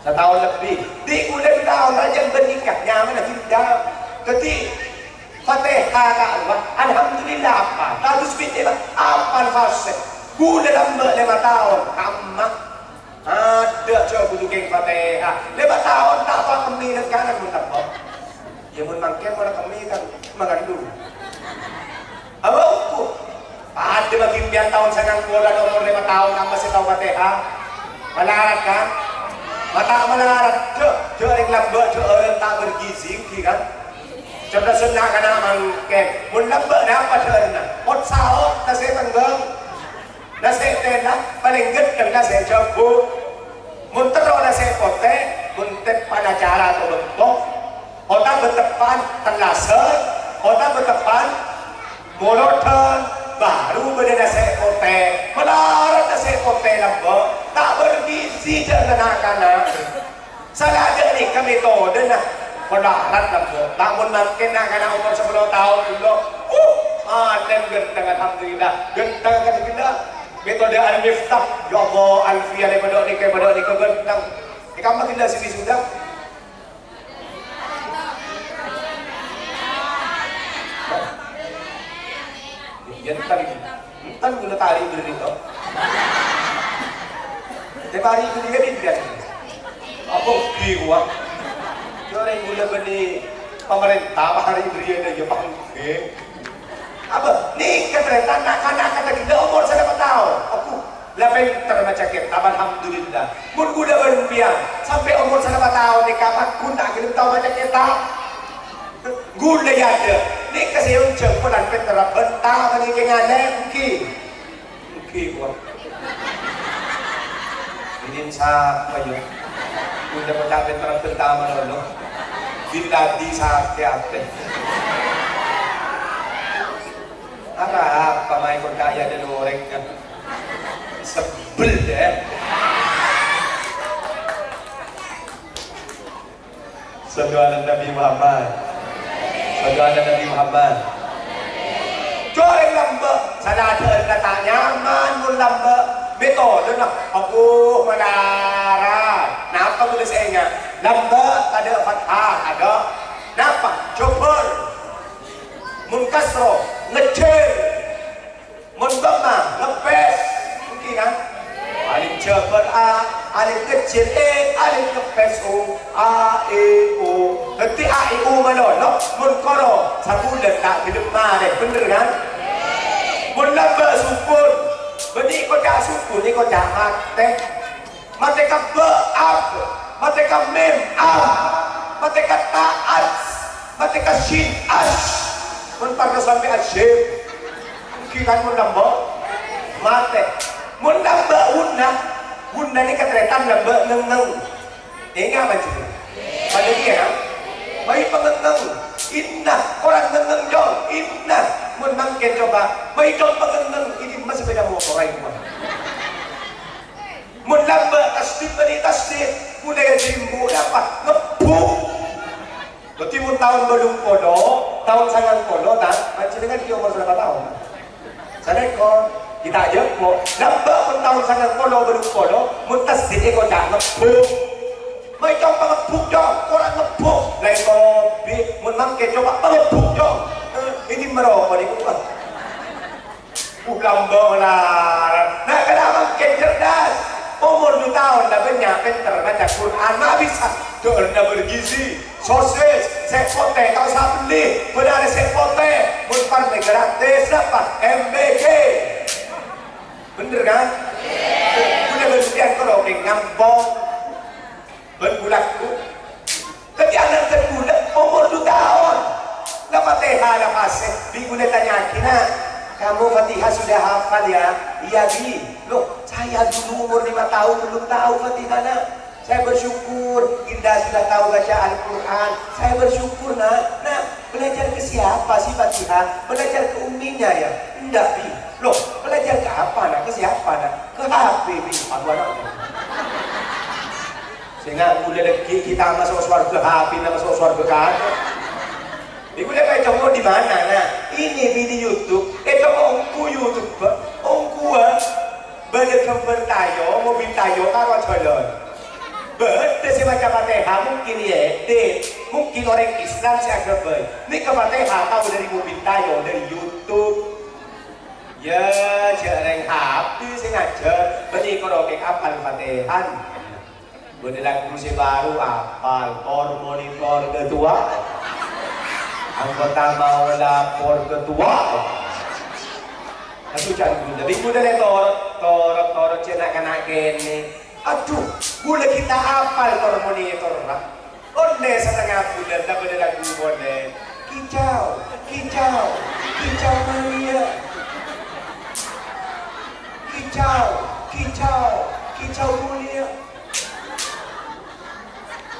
Sataon lebbi. Dhi' ghulâ du taon rajâ bân nèka, nyamana Dinda. Dhâddhi, Fatihah ta' rowa, alhamdulillah apal. Tahajjud binè, apal fasè. Ghulâ lambâ' lèma taon, kamma. Adâ' jhâ' kodhu kèng Fatihah. Lèma taon ta' apa kemmè nèngkanan mon teppo. Iyâ, mon mangkèn, mon kemmè kan mangandung. Apa ongghu? Padâ bâgi sampèyan taon sangang polo, omor lèma taon, kamma sè tao Fatihah? Malarat, kan? Ma' ta' malarat, jhâ', jhâ' rèng lambâ', jhâ' orèng ta' bergizi, ghi, kan? Cerdasanna kana' mangkèn. Mon lambâ', napa dhâ'ârna? Ot-saot, nasè' tèngghâng. Nasè' tèna, palèng ghântheng nasè' jhâbu. Mon terro nasè' potè, mon teppa'na cara atau bengko, otabâ teppa'an tellasân, otabâ teppa'an molodhân, baru bâdâ nasè' potè. Malarat nasè' potè lambâ', ta' bergizi jhâ' na'-kana'. Sala jhâ' nèka metodena. Malarat lambâ'. Lamon mangkèn na'-kana' omor sapolo taon ghâllu. Uh, malem ghântheng, alhamdulillah. Ghântheng kadhi ghellâ'. Metode Al-Miftah. Ya Allah, Alfiah, lè padâ nèka, padâ nèka ghântheng. È kamma ghellâ' sè wisuda? Enten, enten ghulâ tari bâri' to. Tè tari bâri' kan enten. Apa bi' kowa? Jhâ' rèng ghulâ bânnè pamarènta tari bâri'ân jâ pangkè. Apa? Nèka tarètan na'-kana' kadhi ghellâ' omor salèma taon. Aku La pènter maca kètab, alhamdulillah. Mon ghulâ bân sampèyan sampè' omor salèma taon nèka, pagghun ta' ghellem tao maca kètab. Ghulâ yâ adâ'. Nèka sè onjhâng polana pènterra bân ta' panèka ngalèm, ghi. Ghi, kowa. Inin sapa, yâ? Ghulâ koca' pènterra bân ta' malolo. Biladi sakè' atè. Arapa maè koca' yâ adâ' orèng, kan? Sebel, deh. Sallu ala Nabi Muhammad. Sallu ala Nabi Muhammad. Jhâ' rèng lambâ', sala dhâ'ârna ta' nyaman mon lambâ'. Metodena, aduh, malarat. Napa ghulâ sè enga'? Lambâ' tadâ' fathah, tadâ'. Napa? Jhubur. Mon kasro, ngejjhir. Mon dhammah, ngepes. Ènggi, kan? Alif jhâbâr A, alif kecil E, alif ngepes O, A, E, O. Dhâddhi A, E, O malolo, mon koro, sabulân ta' ghellem marè, bhender, kan? Mon lambâ' sukun, bânnè koca' sukun, nèko koca' matè. Matè ka ba, ab. Matè ka mim, am. Matè ka ta, ats. Matè ka syin, asy. Mon parlo sampè' asyim. Ènggi kan mon lambâ'? Matè. Mon lambâ' ghunna, ghunna nèka tarètan lambâ' ngèng-ngèng. Enga' apa jhâ'? Padâ kèya, kan? Mayu pangèng-ngèng. Inna, korang ngèng-ngèng, Jong. Inna. Mon mangkèn coba, mayu Jong pangèng-ngèng. Ini masih Sepeda motor aja, Bang. Mon lamba' tasdid bânnè tasdid, kulâ jimbu apa? Ngebbhuk. Dhâddhi mon taon bâllung polo, taon sangang polo, ta'? Panjhennengngan ghi' omor bârâmpa taon? Salèkor. Ghi' ta' ajhâpo'. Lamba' mon taon sangang polo, bâllung polo, mon tasdid èkoca' ngebbhuk. Mai, Cong, pangebbhuk, Cong. Ora ngebbhuk. Laèn kopi. Mon mangkèn coba pangebbhuk, Cong. Eh, ini merokok nih. Uh, lamba' melarat. Nah, kenapa mangkèn cerdas? Omor du taon la bânnya' pènter maca Qur'an, ma' bisa. Dâ'ârna bergizi, sosis, sè potè, ta' osa bellè. Bân arè sè potè. Mon parlè gratis, napa? M B G. Bhender, kan? Ghulâ bân sampèyan karo kèng ngampong. Bân bulâ, Bu. Dhâddhi ana' ghulâ omor du taon. La Fatihah la fasè. Bi' ghulâ ètanya'aghi, "Nak, kamu Fatihah sudah hafal, ya?" "Iya, Bi." "Loh, saya dulu umur lima tahun belum tahu Fatihah, Nak." "Saya bersyukur, Indah sudah tahu baca Al-Quran. Saya bersyukur, Nak." "Nak, belajar ke siapa sih Fatihah? Belajar ke uminya, ya?" "Enggak, Bi." "Loh, belajar ke apa, Nak? Ke siapa, Nak?" "Ke H P, Bi." Aduh, anak. Sènga' ghulâ dhâggi' ghi' ta' maso' sowarghâ, H P-na maso' sowarghâ, kan? Iku lè' ècommo di mana, nah? Ini, Bi, di YouTube. Ècommo ongghu YouTube, Pak. Ongghu, ah. Bâdâ ghâmbhâr tayo, mobil tayo, karo jhâlân. Bâdâ sè maca Fatihah, mungkin èdit. Mungkin orèng Islam sè aghâbây. Nèka Fatihah tao dâri mobil tayo, dâri YouTube. Ya, jhâ' rèng H P sè ngajhâr. Bânnè karo kèng apal Fatihah. Bâdâ lagu sè bhâru apal, "Por Monitor Ketua." Anggota Maula Por Ketua. Aduh, can ghulâ. Bi' ghulâ lè' torot, torot, torot, cè' na'-kana' kènè'. Aduh, ghulâ ghi' ta' apal Por Monitor, Pak. Ollè satengnga bulân, ta' bâdâ lagu polè. Kicau, kicau, kicau mulia. Kicau, kicau, kicau mulia.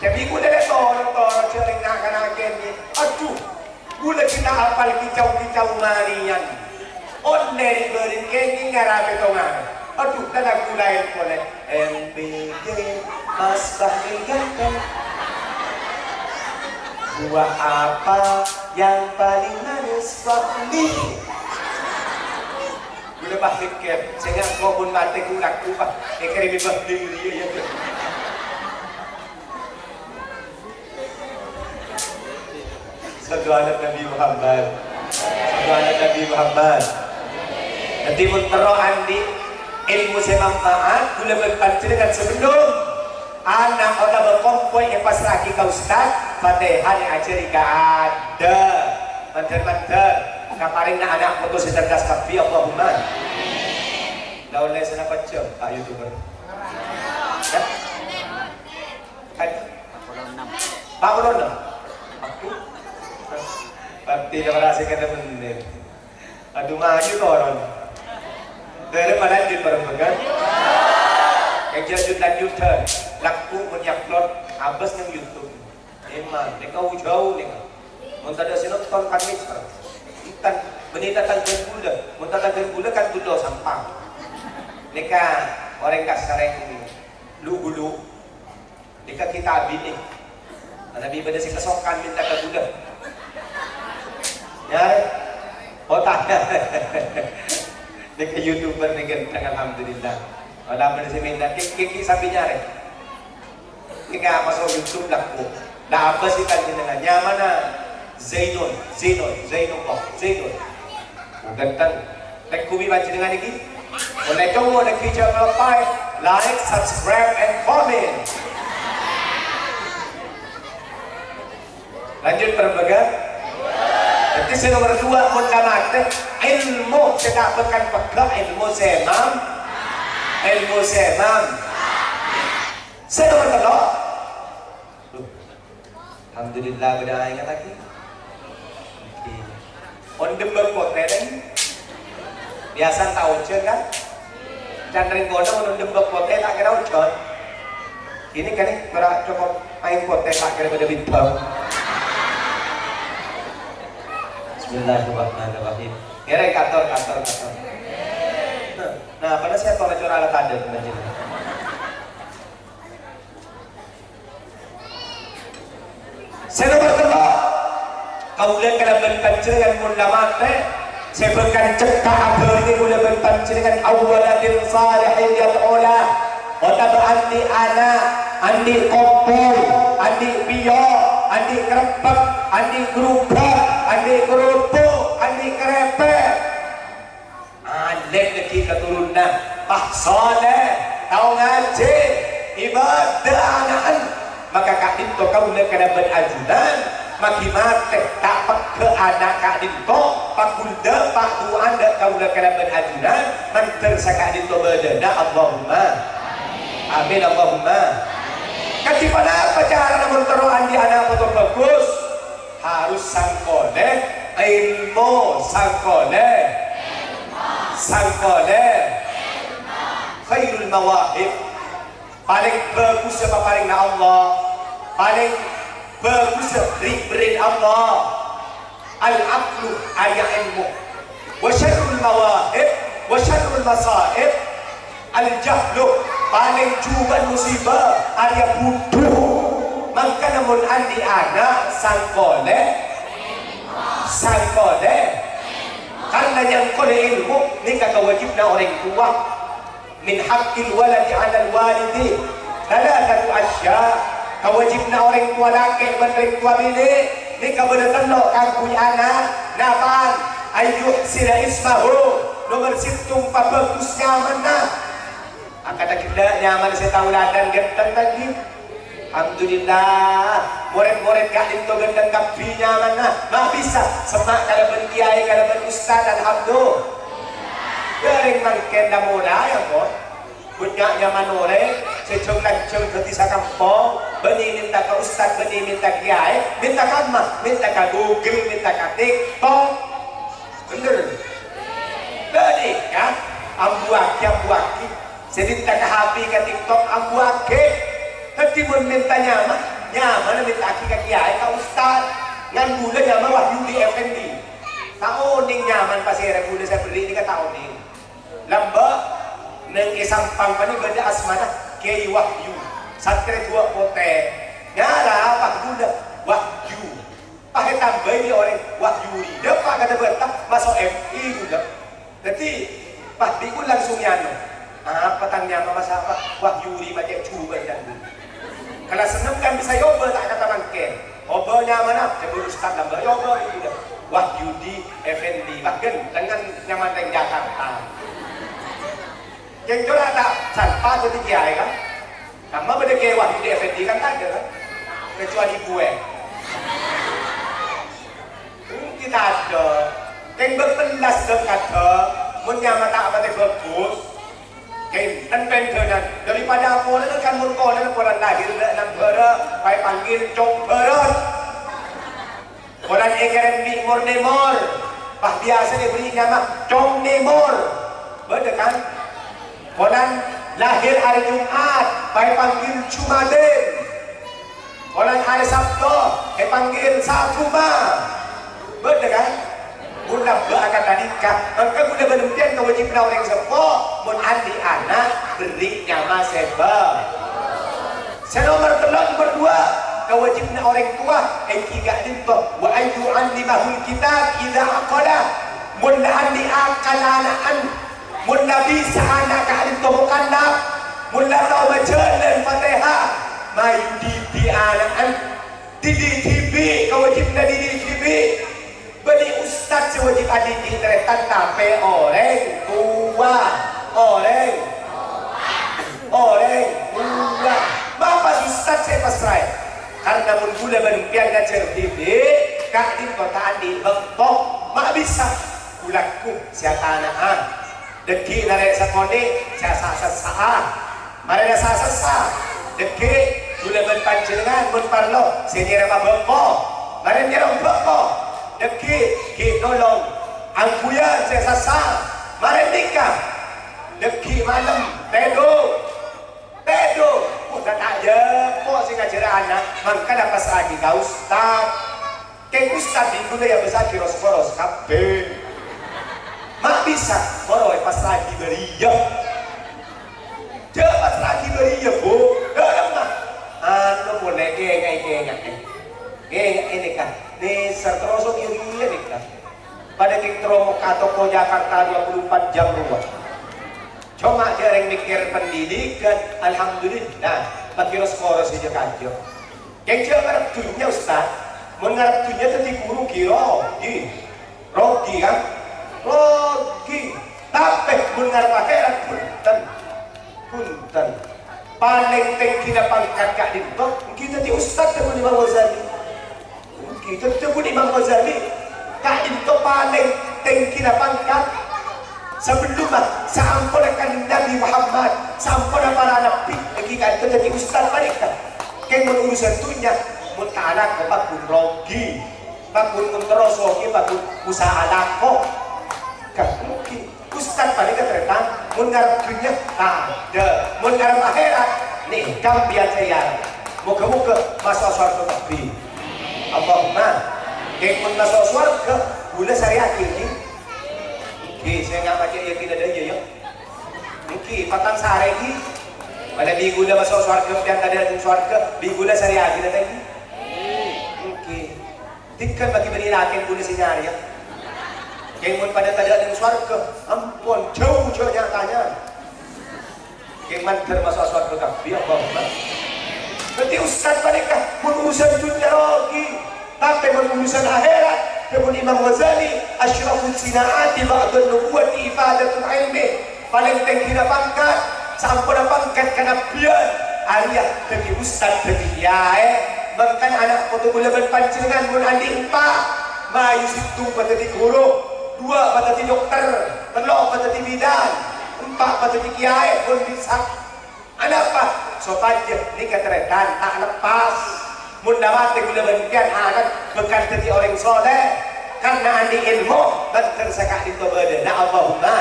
Dhâddhi ghulâ lè' torot-torot jhâ' rèng na'-kana' kènè'. Aduh, ghulâ ghi' ta' apal kicau-kicau marèyan. Ollè rè-bârèn kènè' ngara pètongan. Aduh, ta' lagu laèn polè. M B G, Mas Fahmi ganteng. Buah apa yang paling manis, Fahmi? Ghulâ pas mèkkèr, sènga' kok mon matè ghulâ, Pak, èkèrèmè bâbling rèya, ya. Shallu ala Nabi Muhammad. Shallu ala Nabi Muhammad. Dhâddhi, mon terro andi' èlmo sè manfaat, ghulâ bân panjhennengngan sabellunna ana' otabâ kompoy èpassra'aghi ka ustad, Fatihah èajhâri kaadâ'. Mandhâr-mandhâr, kaparèngnga ana' poto sè cerdas kabbhi, Allahumma. La ollè sanapa jhâm, Pak YouTuber? Hah? Kan? Empat puluh enam. Empat puluh enam? Aku? Berarti udah berhasil kata bener. Aduh, maju turun. Daripada lanjut bareng, kan? Yang lanjut-lanjutan. Laku menyaplot abas nang YouTube. Emang, nèka jhâu nèka. Mon tadâ' sè nonton kan mèsèr. Èntan, bânnè tatangghâ ghulâ. Mon tatangghâ ghulâ kan ghulâ sampang. Nèka orèng kasarèng lu-ghulu. Nèka kita abinè. Manabi bâdâ sè kasokan mènta ka ghulâ. Nyarè. Oh, ta'. Nèka YouTuber nèka, alhamdulillah. Wala bâdâ sè mènta, kèk-, kèk-, kèk sambi nyarè. Nèka maso' YouTube laku. La apa sè panjhennengngan? Nyamana Zainul, Zainul, Zainullah, Zainul. Oh, ganteng. Pèkkumi panjhennengngan iki. Ollè cowok negeri jangan lupa like, subscribe, and comment. Lanjut, Pak Bagas. Dhâddhi sè nomer dua, mon la matè, èlmo sè ta' bhâkal peggâ', èlmo sè mam-, èlmo sè mam-, Sè nomer tello'. Loh. Alhamdulillah, bâdâ inget lagi. Oke. Mon dembak potè, kan? Biasa ta' ojhân, kan? Can rèng kono mon dembak potè ta' kèra ojhân. Ini kan, eh, ora cukup main potè ta' kèra bâdâ bintang. Bismillahirrahmanirrahim. Kèra kator, kator, kator. Nah, pada saya tolak cora ala tadâ, bener. Sè nomer tello', kaulâ kalabân panjhennengngan mon la matè, sè bhâkal cekka' abhâringnga kaulâ bân panjhennengngan awaladin salihin yad'u lah, otabâ andi' ana', andi' kompol, andi' pèyo', andi' krebbhek, andi' grubhâk, andi' kerupuk, andi' kerèpè'. Alim dhâggi' katurunna, pas saleh, tao ngajhi, ibâdâ ana'na. Maka ka'dinto kaulâ kalabân ajunan, maghi matè, ta' pegghâ' ana' ka'dinto, paghulâ, padu'âna kaulâ kalabân ajunan, mandhâr saka'dinto bâdâna. Allahumma amin, Allahumma. Kadhi ponapa carana mon terro andi' ana' poto bhâghus? Harus sangkolè ilmu, sangkolè, sangkolè khairul mawahib. Palèng bhâghussâ paparèngnga Allah, palèng bhâghussâ ri-, bherri'na Allah. Al-aqlu, arèya ilmu. Wa syarrul mawahib, wa syarrul masaib. Al-jahlu, palèng jhubâ'na musibâ, arèya budhu. Mangkana mon andi' ana', sangkolè, sangkolè. Karna nyangkolè ilmu nèka kawâjibhânna orèng towa. Min haqqil waladi 'alal walidi thalathatu asya'. Kawâjibhânna orèng towa lakè' bân orèng towa binè' nèka bâdâ tello' kaangghuy ana'. Napa'an? Ayyuhsina ismahu, nomer sèttong pabhâghus nyamana. Akadhi ghellâ' nyamana sè taoladan ghânteng, ta' ghi? Alhamdulillah, morèd-morèd ka'dinto ghânteng kabbhi nyamana. Ma' bisa semma' kalabân kiyaè, kalabân ustad, alhamdulillah. Dâreng mangkèn la molaè, ampon. Bânnya' nyamana orèng sè jhâng-lanjhâng dhâddhi sakampong, bânnè mènta ka ustad, bânnè mènta kiyaè, mènta ka emma, mènta ka Google, mènta ka TikTok. Bhender? Ghânèka, ambuwâghi, ambuwâghi. Sè mènta ka H P, ka TikTok, ambuwâghi. Dhâddhi, mon mènta nyama, nyamana mènta'aghi ka kiyaè, ka ustad. Ngan ghulâ nyama Wahyudi Effendi. Ta' onèng nyamana pasèra ghulâ sè aberri' nèka, ta' onèng. Lambâ', neng è Sampang panè bâdâ asmana Kiai Wahyu. Santrè duwâ' potè. Nyara apa ghulâ? Wahyu. Pas ètambâi bi' orèng, Wahyuri. Dâpa' ka Bâta, maso' M I ghulâ. Dhâddhi, pas bi' ghulâ langsung nyama. Apa tang nyama, masa apa? Wahyuri, ma' cè' jhubâ' dhân ghulâ. Kellas ennem kan bisa èobâ, ta' kata mangkèn. Obâ nyamana, ca'èpon ustad lambâ' èobâ ghulâ. Wahyudi Effendi. Wah, ghânteng kan nyamana rèng Jakarta. Kèng ghulâ ta' salpa dhâddhi kiyaè, kan? Kamma bâdâ Kiai Wahyudi Effendi kan tadâ', kan? Kecuali gue. Mungkin tadâ'. Kèng bâ' pellas dâ' kadâ', mon nyama ta' patè bhâghus. Kèng, èn pendhânan. Daripada polana kan mon polana polana lahir dâ' nang bârâ', pas èpanggil Cong Bârât. Polana èkèrèm bi' mor-nèmor, pas biyasana èbherri' nyama Cong Nèmor. Bâdâ, kan? Polana lahir arè Jum'at, pas èpanggil Jumadin. Polana arè Sabto, èpanggil Sabuma. Bâdâ, kan? Mon lambâ' akadhi dhika, mangka ghulâ bân empèyan kawâjibhânna orèng seppo, mon andi' ana', bherri' nyama sè bhâ-, Sè nomer tello', nomer duwâ', kawâjibhânna orèng towa èngghi ka'dinto, wa an yu'allimahul kitab idza aqala. Mon la andi' akal ana'na, mon la bisa ana' ka'dinto mokallaf, mon la tao majhâlân Fatèha, mayu dhidhi' ana'na. Dhidhi' dhibi', kawâjibhânna dhidhi' dhibi'. Bânnè ustad sè wâjib adhidhi' tarètan, tapè orèng towa. Orèng, orèng towa. Bapa' ustad sè pasraè. Karna mon ghulâ bân empèyan ngajhâr dhibi', ka'dinto ta' andi' bâkto, ma' bisa. Ghulâ ghu sè atana'a. Dhâggi' narè' sakonè', sè sa-, sassa'a. Marèna sa-, sassa. Dhâggi', ghulâ bân panjhennengngan mon parlo, sè nyèrèma bâkto. Marèna nyèrèma bâkto. Dhâggi', ghi' nolong angghuyan sè sassa. Marèna dhika. Dhâggi' malem, tèdung. Tèdung. Udah ta' jhâpo' sè ngajhâr ana', mangkana pasra'aghi ka ustad. Kèng ustad dhing ghulâ ya bisa diros-poros kabbhi. Ma' bisa, moro èpassra'aghi bâriyâ. Jhâ' passra'aghi bâriyâ, Bu. Dâ'remma. Anu polè, kènga'è, kènga'è. Kènga'è nèka. Nèser terros kèya-kèya nèka. Padâ kèng terro mokka' toko Jakarta dua puluh empat jam rowa. Coma jhâ' rèng mèkkèr pendidikan, alhamdulillah, makkèra sakola sè jhâ'-kajhâ'. Kèng jhâ' ngarep dhunnya, Ustaz. Mon ngarep dhunnya dhâddhi ghuru, ghi rogi. Rogi, kan? Rogi. Tapè mon ngarep akhèrat, bhunten. Bhunten. Palèng tèngghina pangkat ka'dinto, ènggi dhâddhi ustad, dhâbuna Imam Ghazali. Ènggi dhâddhi, dhâbuna Imam Ghazali, ka'dinto palèng tèngghina pangkat. Sabellunna, saamponna Kanjeng Nabi Muhammad, saamponna para nabbhi, ènggi ka'dinto dhâddhi ustad panèka. Kèng mon urusan dhunnya, mon ta' alako, pagghun rogi. Pagghun terros, oke, pagghun usaha alako. Kan mungkin. Ustad panèka tarètan, mon ngarep dhunnya, tadâ'. Mon ngarep akhèrat, nèka sampèyan sè èarep. Moghâ-moghâ maso' sowarghâ kabbhi. Allahumma. Kèng mon maso' sowarghâ, ghulâ sarèyaghi, ghi? Ghi, sè ngapacè' yakin adâ' iyâ, yâ? Ghi, patang sarè, ghi? Mala bi' ghulâ maso' sowarghâ, sampèyan tadâ' neng sowarghâ, bi' ghulâ sarèyaghi, tadâ', ghi? Ghi. Dhika bagi bânnè lakè ghulâ sè nyarè, yâ. Kèng mon padâ tadâ' neng sowarghâ, ampon, jhâu jhâ' nya-tanya. Kèng mandhâr maso' sowarghâ kabbhi, Allahumma. Dhâddhi ustad panèka, mon urusan dhunnya rogi. Tapè mon urusan akhèrat, dhâbuna Imam Ghazali, "Asyrafus sina'ati ba'dan nubuwwati ifadatul ilmi." Palèng tèngghina pangkat, saamponna pangkat kanabbhiyân, arèya dhâddhi ustad, dhâddhi kèyaè. Mangkana ana' poto ghulâ bân panjhennengngan mon andi' empa', mayu sèttong padâddhi ghuru, duwâ' padâddhi dokter, tello' padâddhi bidan, empa' padâddhi kèyaè, mon bisa. Anapa? Sopajâ nèka tarètan ta' leppas. Mon la matè ghulâ bân sampèyan ana' bhâkal dhâddhi orèng soleh, karna andi' èlmo bhâdhân saka'dinto bâdâna. Allahumma.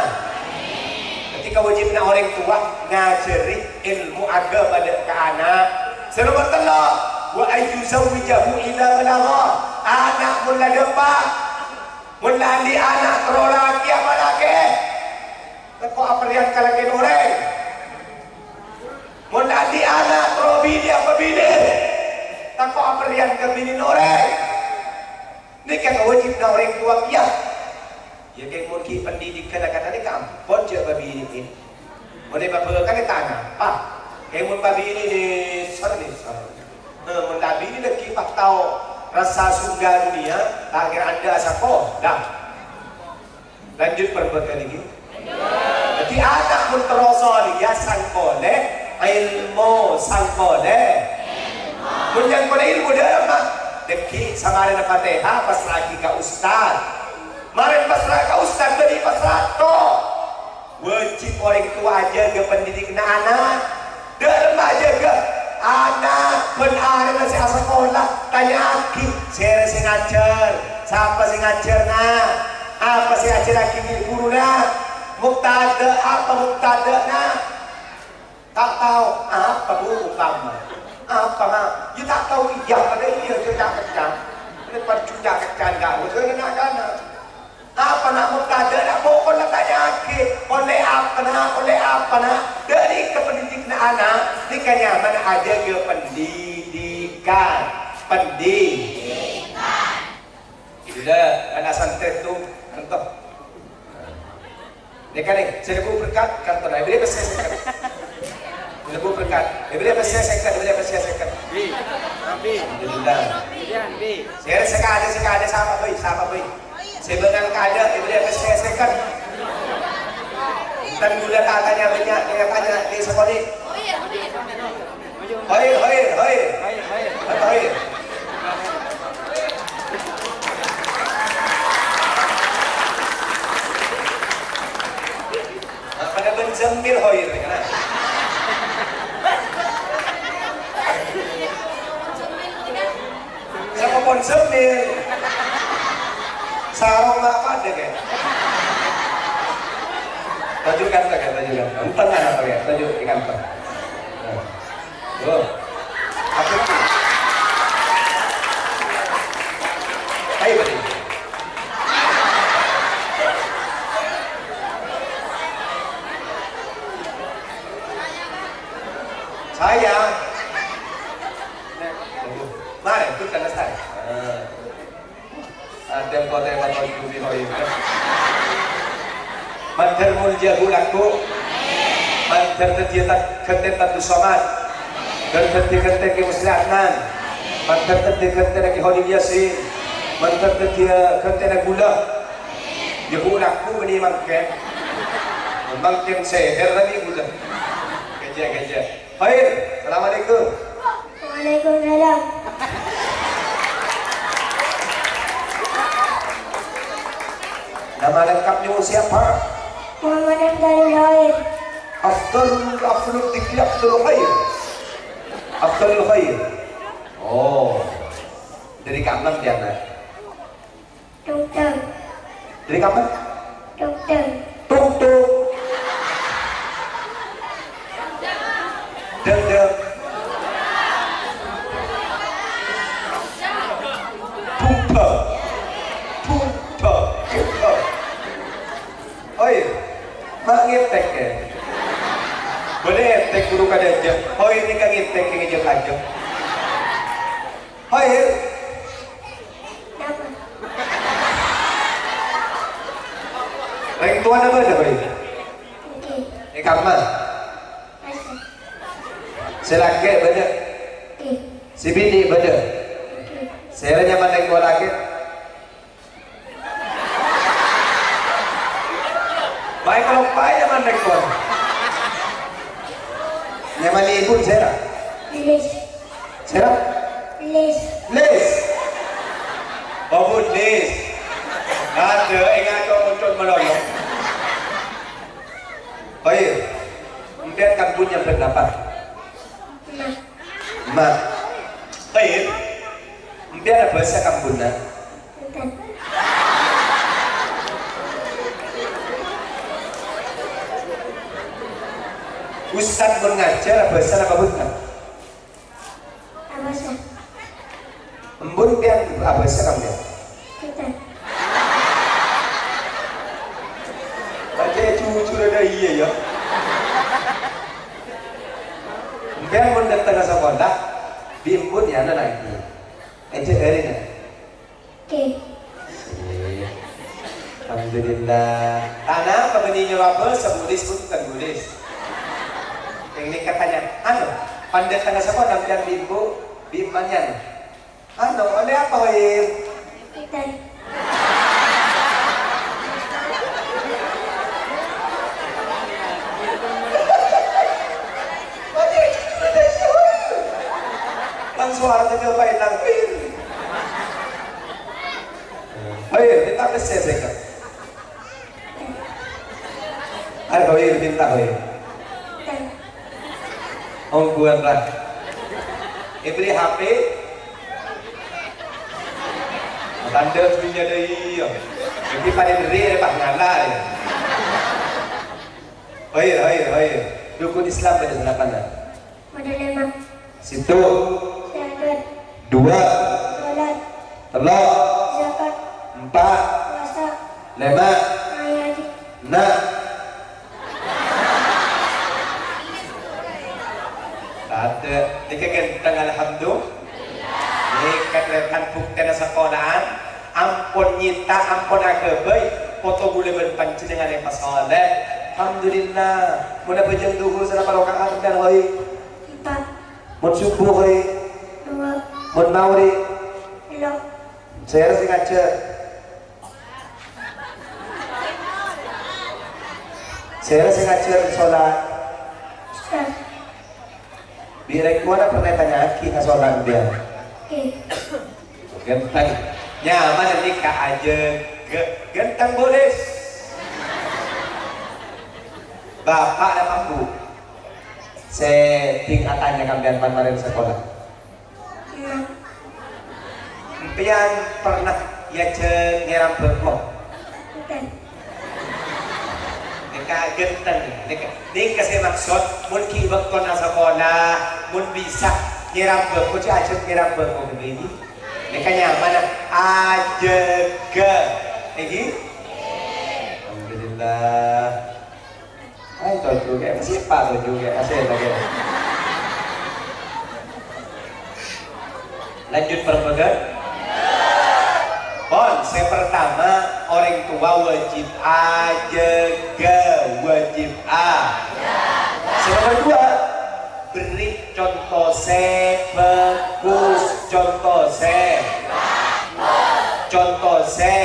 Dhâddhi kawâjibhânna orèng towa ngajhâri èlmo aghâma dâ' ka ana'. Sè nomer tello', wa ayyuzawwijahu idza balagha. Ana' mon la dâpa', mon la andi' ana' terro lakè apa lakè, tako' aperrèyan ka lakèna orèng. Mon andi' ana' terro binè apa binè, tako' aperrèyan ka binèna orèng. Nèka kawâjibhânna orèng towa kèya. Yâ, kèng mon ghi' pendidikan akademik ampon jhâ' babinè'è. Mon èpabhâkal ta' napa. Kèng mon babinè nèser-nèser. Nah, mon ta' binè laghi' pas tao rassa songghâ dhunnya, ta' kèra endâ' sakola. Lanjut, parbâkal nèka. Dhâddhi, ana' mon terro solèya sangkolè èlmo, sangkolè. Mon nyangkolè èlmo dâ'remma? Dhâggi' samarèna Fatihah, passra'aghi ka ustad. Marèna passra ka ustad, bânnè passra to. Wâjib orèng towa ajâgâ pendidikna ana'. Dâ'remma ajâgâ ana' bân arèna sè asakola, tanya'aghi, sèra sè ngajhâr, sapa sè ngajhâr, na'? Apa sè èajhârraghi bi' ghuruna? Mubtada, apa mubtadana? Ta' tao. Apa, Bu, umpama? Apa, Ma'? Yâ ta' tao, iyâ, padâ iyâ, cuca'-kecca'an. Padâ cuca'-kecca'an, gak usah na'-kana'. Apa, na', mubtada, na', pokok la tanya'aghi, ollè apa, na', ollè apa, na'? Dâri kapendidikna ana', nèka nyamana ajâgâ pendidikan. Pendidikan. Sudah, ana' santrè tu, anto. Nèka nè, sè lebur berkat, kanto, na', èbèrri' pèssè sèket. Sè lebur berkat, èbèrri' pèssè sèket, èbèrri' pèssè sèket. Bi, bi. Alhamdulillah. Bi. Sè, sè kadâ', sè kadâ', sapa, bhâi? Sapa, bhâi? Sè bângal kadâ', èbèrri' pèssè sèket. Tan ghulâ ta' tanya bânnya', tanya-tanya, di sekolah. Hoir, hoir, hoir. Hoir, hoir. Hoir. Nah, padâ bân Zammir hoir, ya, nah. Sapa pon Zammir? Sarong ma' padâ, kè? Toju' kanta, kè? Toju' kanta. Enten ana', kè? Toju' è kanta. Nah. Tuh. Apa itu? Ayo, Pak. Adâ' potè patoju bi' hoyong. Mandhâr moljâ bu' lagghu'. Mandhâr dhâddhiyâ ta-, ghântèna Abdus Somad. Mandhâr dhâddhiyâ ghântèna Kè Musli Adnan. Mandhâr dhâddhiyâ ghântèna Kè Holil Yasin. Mandhâr dhâddhiyâ ghântèna ghulâ. Yâ bu' lagghu' bânnè mangkèn. Mangkèn sèhèr tadâ' ghulâ. Ghâjâ, ghâjâ. Khair, assalamualaikum. Waalaikumsalam. Nama lengkapnya siapa? Muhammad Afdalul Khair. Afdalul, Afdalul Dikri, Afdalul Khair. Afdalul Khair. Oh. Dari kanan dia, Nak. Tungtung. Dari kapan? Tungtung. Tungtung. Dangdang. Bumba. Bumba. Bumba. Oh iya. Mak ngetek ya? Boleh ngetek guru kada aja. Oh ini kan ngetek yang ngejek aja. Hoir. Napa? Rèng towana bâdâ, Hoir? Ngghi. È kamma? Ada. Sè lakè' bâdâ? Ngghi. Sè binè' bâdâ? Ngghi. Sèra nyamana rèng towa lakè'? Bâi kaloppaè nyamana rèng towa. Nyamana ibu sèra? Lilis. Sèra? Lis. Lis. Oh, Bu Lis. Ada, enggak, cok, cok, melolong. Oh iya. Empian kan punya pendapat? Nah. Ma. Khair. Empian bhâsa Kambunna? Enten. Ustad mon ngajhâr bhâsa napa bhunten? Abhâsa. Embun pian abhâsa kampèyan? Enten. Pajhât jujur ada iya, ya. Sampèyan mon dâteng ka sakola, bi' embun ya, ana' lagi. Ajhâr arèna. Oke. Alhamdulillah. Tana apa bânnè nyawa bhâsa Bu Lis, bhunten Bu Lis. Yang ini katanya, anu, pandhâteng ka sakola sampèyan bi' embu', bi' emmanyan. Anu, oleh apa, Hoir? Ikan. Kan suara kecil Pak Endang, Hoir. Hoir, kita ke sesek. Ayo, Hoir, minta, Hoir. Ongguan, Ra. Èbèrri' H P. Tandhâ dunya dâ' iyâ. Jadi pada beri, ya, Pak, ngala, ya. Hoir, Hoir, Hoir. Rukun Islam bâdâ salapan, Ra? Bâdâ lèma. Sèttong. Syahadat. Dua. Sholat. Tello'. Zakat. Empa'. Puasa. Lèma. Ngaji. Enna'. Tadâ'. Nèka ghânteng, alhamdulillah. Nèka tarètan buktèna sakola'an. Ampon nyèta, ampon aghâbây, poto ghulâ bân panjhennengngan èpasolè. Alhamdulillah. Mon abhâjâng dhuhur sè napa roka'at, Hoir? Empat. Mon subuh, Hoir? Dua. Mon maghrib? Tello'. Sèra sè ngajhâr? Sèra sè ngajhâr sholat? Ustaz. Bi' rèng towana pernah ètanya'aghi ka sholat, biya'? Oke. Ghânteng. Nyaman nèka ajâgâ. Ghânteng, Bu Lis. Bapa' napa embu' sè dhing atanya sampèyan pan marèna sakola? Enna'. Sampèyan pernah èajhâr ngèram bhâko? Bhunten. Nèka ghânteng, nèka, nèka sè maksod, mon ghi' bâktona sakola, mon bisa ngèram bhâko, jhâ' ajhâr ngèram bhâko ghânteng. Nèka nyamana ajâgâ. Èngghi? Alhamdulillah. Ayo, toju, kayak apa sih, Pak, toju, kayak apa sih, kayak? Lanjut, Pak Bagas. Pertama, orèng towa wajib ajâgâ, wajib a. Sè nomor dua, beri conto sè bhâghus, conto sè, conto sè.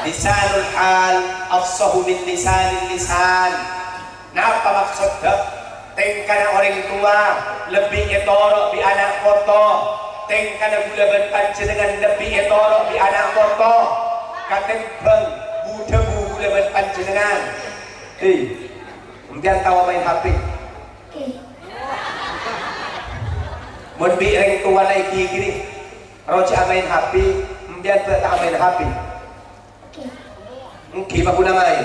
Lisanul hal afsahu min lisanil lisan. Napa maksoddhâ? Tèngkana orèng towa lebbi ètoro' bi' ana' poto. Tèngkana ghulâ bân panjhennengngan lebbi ètoro' bi' ana' poto katèmbhâng bu-dhâbu ghulâ bân panjhennengngan. Hei, empèyan tao maèn H P? Oke. Mon bi' rèng towana èghighiri, roja amaèn H P, empèyan bâ' ta' amaèn H P? Èngghi, pa ghuna maèn.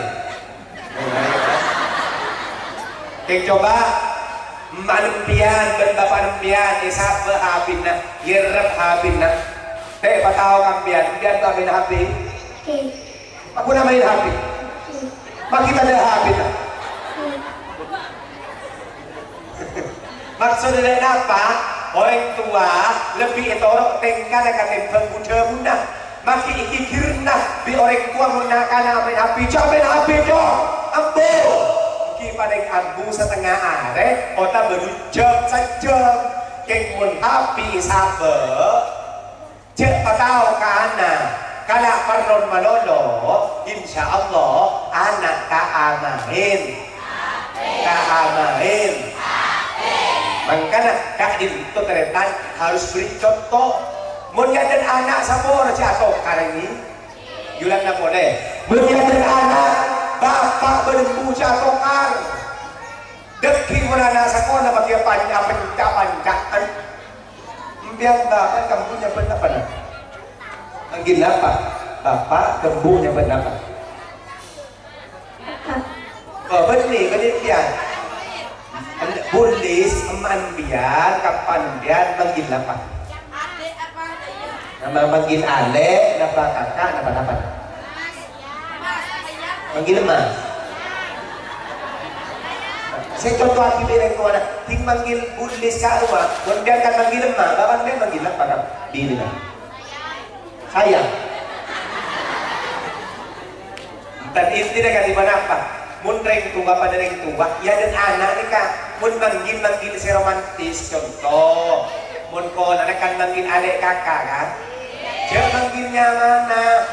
Kèng coba, emma' empèyan bân bapa' empèyan èsabâ' H P-na, ngèrrep H P-na. Tè' patao ka empèyan, empèyan ta' maèn H P? Pa ghuna maèn H P? Maghi tadâ' H P-na. Maksod dhâddhi napa? Orèng towa lebbi ètoro' tèngkana katèmbhâng bu-dhâbuna. Maghi èghighirna bi' orèng towa mon na'-kana' maèn H P, "Jhâ' maèn H P, Cong! Ambu!" Èngghi palèng ambu satengnga arè otabâ du jhâm sajjhâm. Kèng mon H P èsabâ', jhâ' patao ka ana', kana' parlon malolo, insyaallah ana' ta' amaèn. Ta' amaèn. Mangkana ka'dinto tarètan harus beri conto. Mon yâ dân ana' sapora sè atokar ini, yulanna polè. Mon yâ dân ana', bapa' bân embu sè atokar. Dhâggi' mon ana' sakola maghi panca-, panca-panca'an. Empèyan bapa' kembu nyebut napa, nah? Manggil napa? Bapa' kembu nyebut napa? Oh, bânnè, bânnè empèyan. Bullis, emma' empèyan, kapan empèyan manggil napa? Napa manggil alè', napa kaka', napa, napa? Manggil emma'. Sè contoh agi bi' rèng towana, dhing manggil bullis ka rowa, mon empèyan kan manggil emma', bapa' empèyan manggil napa, Kak? Binèna. Sayang. Bhunten, intina kadhi ponapa? Mon rèng towa padâ rèng towa, yâ dân ana' nèka, mon manggil-manggil sè romantis, conto, mon polana kan manggil alè' kaka', kan? Jhâ' manggil nyamana.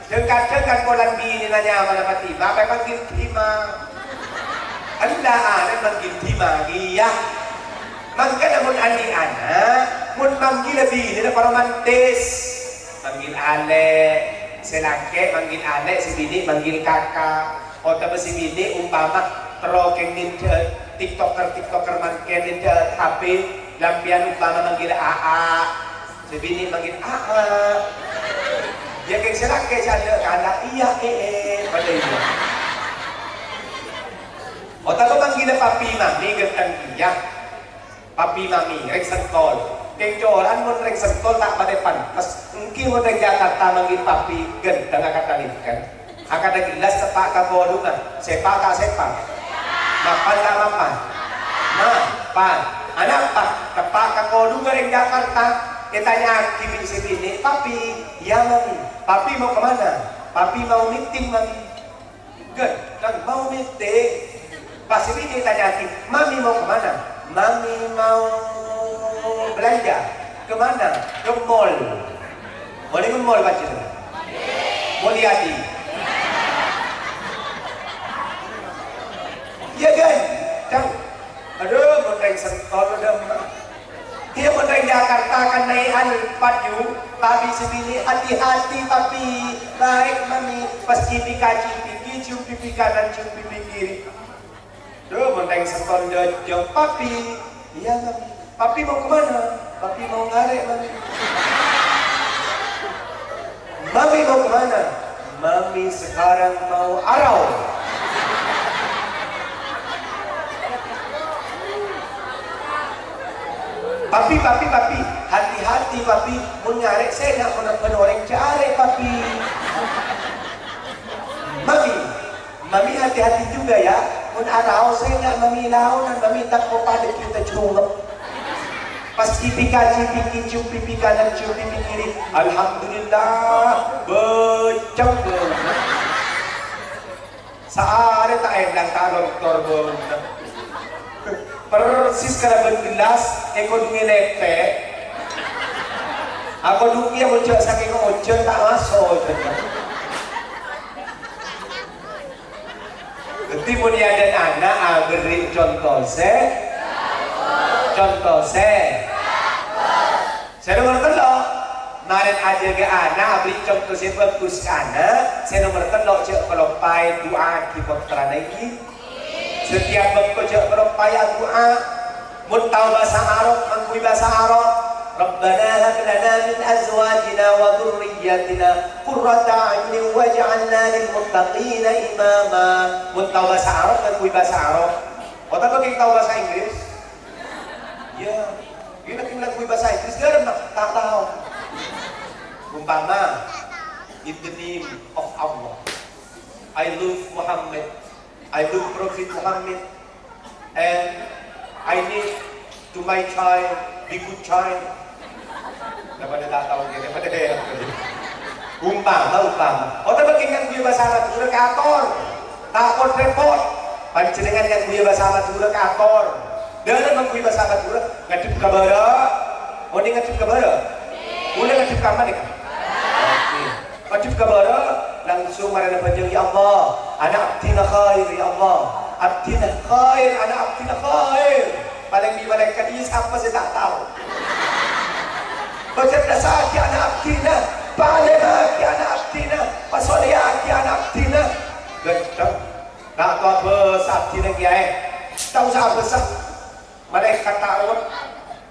Dhâng-kadhâng kan polana binèna nyamana Fatima, apa manggil Dima? Ella, ana' manggil Dima, iyâ. Mangkana mon andi' ana', mon manggil binèna paromantis. Manggil alè', sè lakè' manggil alè', sè binè' manggil kaka'. Otabâ sè binè' umpama terro kèng nèndhâ TikToker-TikToker mangkèn nèndhâ H P, lampèyan umpama manggil aa. Sè binè' manggil aa. Yâ kèng sè lakè' sè adâ' kana', iyâ, ee, ee, padâ iyâ. Otabâ manggil papi mami ghântèng iyâ. Papi mami, rèng Sentol. Kèng cora'an mon rèng Sentol ta' patè pantes. Èngghi mon rèng Jakarta manggil papi, ghântèng akadhâ lèngkèn. Akadhâ gellas teppa' ka polongan. Sepa' ta' sepa'? Mapan ta' mapan? Mapan. Anapa? Teppa' ka polongan rèng Jakarta. Ètanya'aghi bi' sè binè', "Papi." "Iya, Mami." "Papi mau kemana?" "Papi mau meeting, Mami." Ghântèng, mau meeting. Pas sè binè' ètanya'aghi, "Mami mau kemana?" "Mami mau belanja." "Kemana?" "Ke mall." Mole ke mall, Pak Jero? Mulyadi. Iyâ, ghântèng. Adhu, mon rèng Sentol, adhu. Iyâ, mon rèng Jakarta kan naè' Alphard, yu. Papi sè binè', "Hati-hati, Papi." "Baik, Mami." Pas cipika-cipiki, cium pipi kanan, cium pipi kiri. Adhu, mon rèng Sentol jhâjhâng, "Papi." "Iya, Mami." "Papi mau kemana?" "Papi mau ngarè', Mami." "Mami mau kemana?" "Mami sekarang mau arao." "Papi, Papi, Papi, hati-hati, Papi, mon ngarè' sènga' mon bân orèng jâ' arè', Papi." "Mami, Mami hati-hati juga ya, mon arao sènga' Mami laonan, Mami tako' padâ kita jungep." Pas cipika-cipiki, cium pipi kanan, cium pipi Alhamdulillah, becek bâuna. Saarè ta' èlang ta' lontor bâuna. Persis kalabân gellas èkodhungè lèpè'. Akodhungè mon jhâ' sakèng ojhân ta' maso' ojhân. Dhâddhi, mon èadhâ'ân ana', aberri' conto sè, conto sè, sè nomer tello'. Marèn ajâgâ ana', aberri' conto sè bhâghus ka ana'. Sè nomer tello', jhâ' kaloppaè du'aaghi pottrana èngghi. Setiap bâkto jhâ' kaloppaè adu'a. Mon tao bhâsa Arab, ngangghuy bhâsa Arab. "Rabbana hab lana min azwajina wa dzurriyyatina qurrata a'yunin waj'alna lil muttaqina imama." Mon tao bhâsa Arab, ngangghuy bhâsa Arab. Otabâ ghi' tao bhâsa Inggris? Iyâ. Ghi' ngangghuy bhâsa Inggris, dhâremma? Ta' tao. Umpama, "In the name of Allah, I love Muhammad." I will profit Muhammad, and I need to my child, be good child. Napa ta' tao kèya, napa ta' kèya? Umpama, umpama. Otabâ ghi' ngangghuy bhâsa Madhurâ kaator. Ta' pot-rèpot. Panjhennengngan ngangghuy bhâsa Madhurâ kaator. Dhâremma ngangghuy bhâsa Madhurâ, ngaddhep ka bârâ'. Onèng ngaddhep ka bârâ'? Kaulâ ngaddhep ka manèka. Oke. Madhep ka bârâ', langsung marèna bâca, "Ya Allah, ana' abdhina khair, ya Allah. Abdhina khair, ana' abdhina khair." Palèng bi' malaèkat, "Iyâ, sapa sè ta' tao?" "Pacerdhâssaghi ana' abdhina, pa'alèmaghi ana' abdhina, pasolèyaghi ana' abdhina." Ghânteng. Ta' tao bhâsa abdhina kèyaè. Ta' osa abhâsa. Malaèkat ta' ro.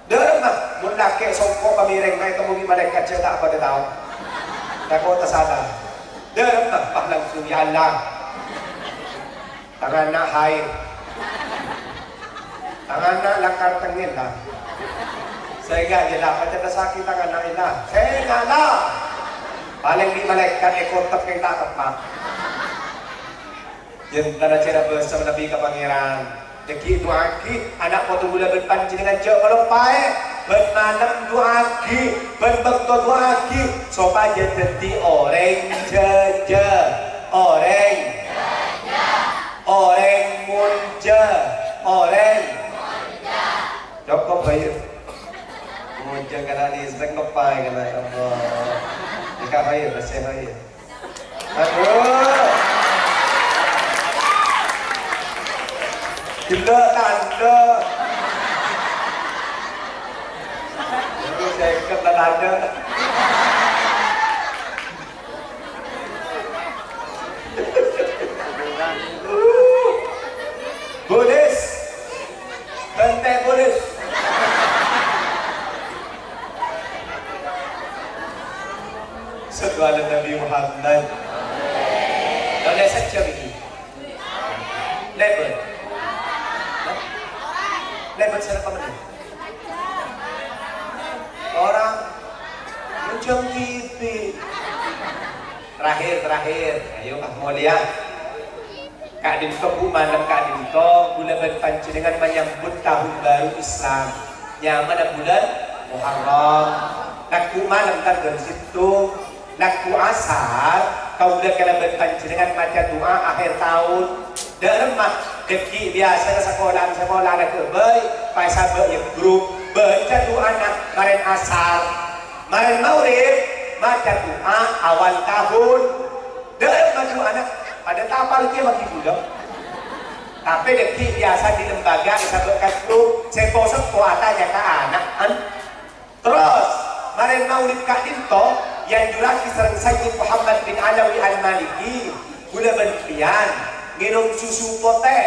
Dhâremma, mon lakè' songko' pamèrèng, ma' ètemmo bi' malaèkat jhâ' ta' padâ tao. Tako' tasala. Dhâremma, pas langsung, "Ya Allah, tang ana' haid. Tang ana' lakar tengngel, la. Sènga', ya, la, pacerdhâssaghi tang ana', la. Sènga', la." Palèng bi' malaèkat èkotep kèng ta' teppa'. Jhântara jhârâ bâsa Nabbhi ka Pangèran. Dhâggi' du'aaghi, ana' poto kaulâ bân panjhennengngan jhâ' kaloppaè. Bân malem du'aaghi, bân bâkto du'aaghi, sopajâ dhâddhi orèng jhâjâ, orèng, orèng monjhâ, orèng. Cokop, Bayu. Monjhâ kana' listrik, loppaè kana', ya Allah. Èka, Bayu, bessè, Bayu. Aduh. Gila tanda. Aduh, sèket la tanda. Bulis. Bântè polè. Shallu ala Nabi Muhammad. Lolè sajjhâm iki. Lèbât. Hah? Lèbât sèrapa mennèng? Ora. Jhâm dhibi'. Terakhir, terakhir. Ayo, Pak Mulia. Ka'dinto, Bu, malem ka'dinto, kaulâ bân panjhennengngan manyambut tahun baru Islam, nyamana bulân Muharram. Lagghu' malem tangghâl sèttong, lagghu' asar, kaulâ kalabân panjhennengngan maca du'a akhir taon. Dhâremma, dhâggi' biyasana sakola'an-sakola'an aghâbây, pas sabâ' è grup, baca du'ana marèn asar. Marèn maghrib, maca du'a awal taon. Dhâremma du'ana padâ tapal kèya maghi bulâ. Tapè dhâggi' biyasa è lembaga èsabâ' kastro, seppo-seppo atanya ka ana'na. Terros, marèn maulid ka'dinto, èanjurraghi sareng Sayyid Muhammad bin Alawi Al-Maliki, kaulâ bân sampèyan ngènom susu potè.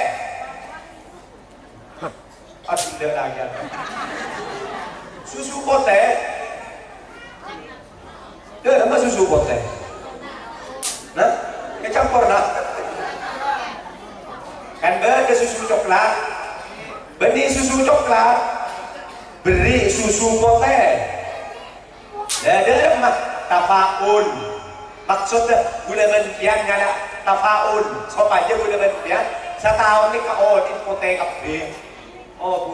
Asinda lagi. Susu potè. Dhâremma susu potè? Nah, ècampor, nah. Kan bâdâ susu coklat. Bânnè susu coklat. Bherri' susu potè. Lah, dhâremma tafaul. Maksoddhâ, kaulâ bân sampèyan ngala' tafaul, sopajâ kaulâ bân sampèyan sataon nèka odhi' potè kabbhi. Oh, Bu.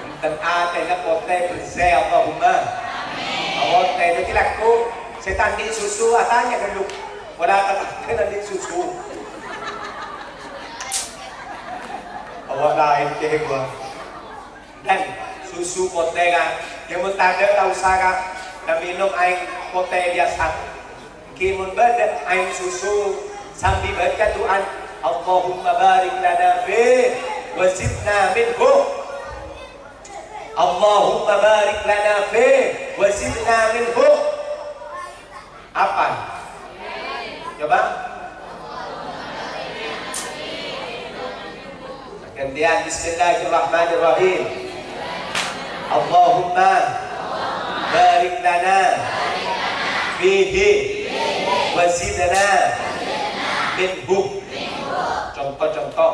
Enten atèna potè bersè, Allahumma. Lagghu', sè ta' andi' susu, atanya ghâllu. Pola tatangghâ ta' andi' susu. Awak laèn kèya, gua. Dan susu potè, Ka'. Yâ, mon tadâ', ta' osa, Ka'. Naminom aèng potè biyasa. Ènggi mon bâdâ aèng susu, sambi baca du'a, "Allahumma barik lana fih, wa zidna minhu." Allahumma barik lana fih, wa zidna minhu. Apa? Coba. Gantian, bismillahirrahmanirrahim. Allahumma barik lana fihi wa zidna minhu. Conto-conto,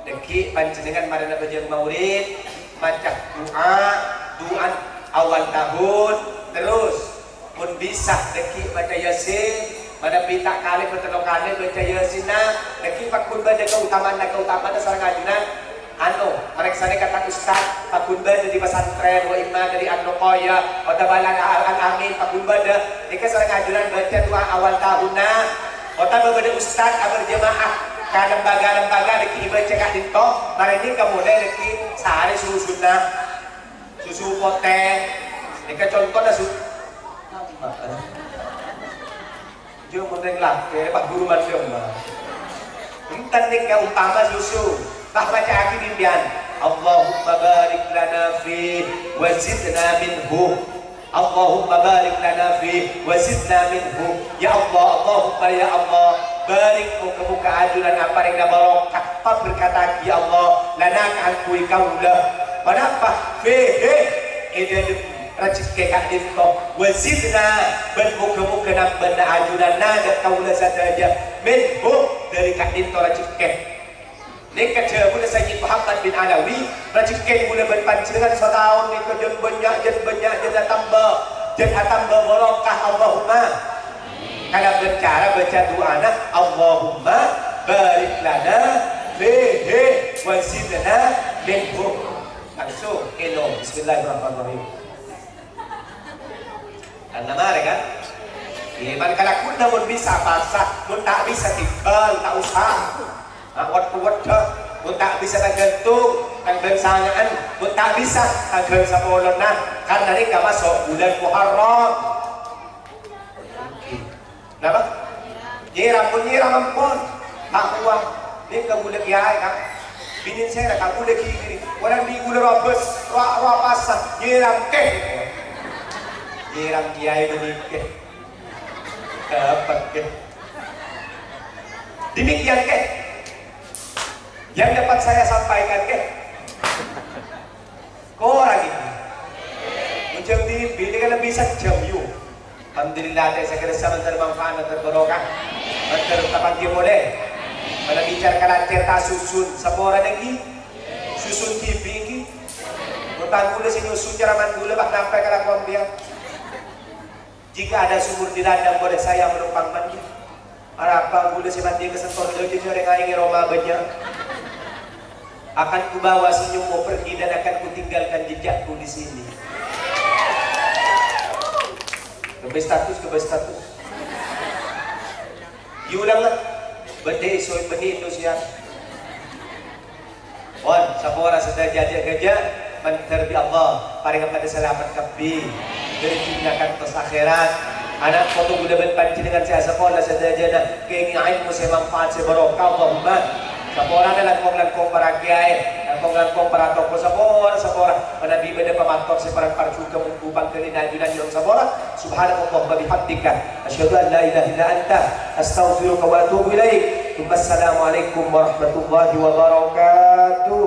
dhâggi' panjhennengngan marèna bhâjâng maulid, maca du'a, du'a awal tahun, terros mon bisa dhâggi' maca Yasin, manabi ta' kalè bâ tello kalè maca Yasinna, dhâggi' pagghun bâdâ kaotamana-kaotamana sareng ajunan. Anu, parèksanè ka ta' ustad, pagghun bâdâ dâri pasantrèn, wa imma dâri An-Nuqaya, otabâ Al-, Al-, Al-Amin, pagghun bâdâ. Nèka sareng ajunan baca du'a awal tahunna. Otabâ bâdâ ustad aberjemaah ka lembaga-lembaga dhâggi' èbâca ka'dinto, marè nèka molè dhâggi' sarè susunna. Susu potè. Nèka contona su-, Jhâ' mon rèng lakè, Pak Guru mandem, Pak. Enten nèka ompama susu. Pas baca'aghi bimbingan. Allahumma barik lana fi wa zidna minhu. Allahumma barik lana fi wa zidna minhu. Ya Allah, Allahumma ya Allah, barik, moga-moga ajunan aparèngana barokah, paberkataghi ya Allah, lana kaangghuy kaulâ. Ponapa? Fihi, è dâlem rajhekkè ka'dinto, wa zidna, bân moga-moga nambâna ajunanna dâ' kaulâ sadhâjâ, minhu, dâri ka'dinto rajhekkè. Nèka dhâbuna Sayyid Muhammad bin Alawi, rajhekkè kaulâ bân panjhennengngan sataon nèka jân bânnya', jân bânnya', jân atamba, jân atamba barokah, Allahumma. Kalabân cara baca du'ana, Allahumma barik lana fihi wa zidna minhu. Langsung, kèno. Bismillahirrahmanirrahim. Karna marè, kan? Iyâ, man kalagghu'na mon bisa pasa, mon ta' bisa tinggal, ta' osa. Nah, wet-wet, mon ta' bisa taghântung, tangghâl sanga'an, mon ta' bisa, tangghâl sapolona. Karna nèka maso' bulân Muharram. Napa? Nyèram, pon nyèram ampon. Pak Wah, nèka bulâ kèyaè, Ka'. Binèn sèra, Ka', bulâ ghi' ngèrèng. Orèng bi' bulâ robes, rowa-rowa pasa, nyèram kè. Nyèram kèyaè bânnè kè. Dâpa' kè. Demikian kè. Yang dapat saya sampaikan kè. Korang ini. Ujung di bini kan lebih sejam, yu. Alhamdulillah, ta' sakerressa mandhâr manfaat, mandhâr barokah, mandhâr tapangghi molè. Manabi cara kalacèr ta' susun, saporana ghi. Susun T V ghi. Utang kaulâ sè nyusun cara mandhâr, Pak, nampa kalakowan biya. Jika ada sumur di ladang, boleh saya menumpang mandi. Arapa kaulâ sè mandi ka sèttong dâjâ jârèya ngaèngè roma bânnya'. Akan kubawa senyummu pergi dan akan kutinggalkan jejakku di sini. Kembali status, kembali status. Diulang, lah. Bânnè iso, bânnè iso siap. Pon, sapora sadhâjâ jâ'-kajâ', mandhâr bi' Allah, parènga padâ salamet kabbhi. Dâri dhunnya kantos akhèrat. Ana' poto kaulâ bân panjhennengngan sè asakola sadhâjâna, kèngèng èlmo sè manfaat, sè barokah, Allahumma. Saporana langkong-langkong para kèyaè, langkong-langkong para tokoh, sapora, sapora. Manabi bâdâ pamator sè parang parjhughâ mongghu pangghâlina ajunan èngghi sapora. Subhanakallahumma bihamdika. Asyhadu an la ilaha illa anta. Astaghfiruka wa atubu ilaik. Wassalamualaikum warahmatullahi wabarakatuh.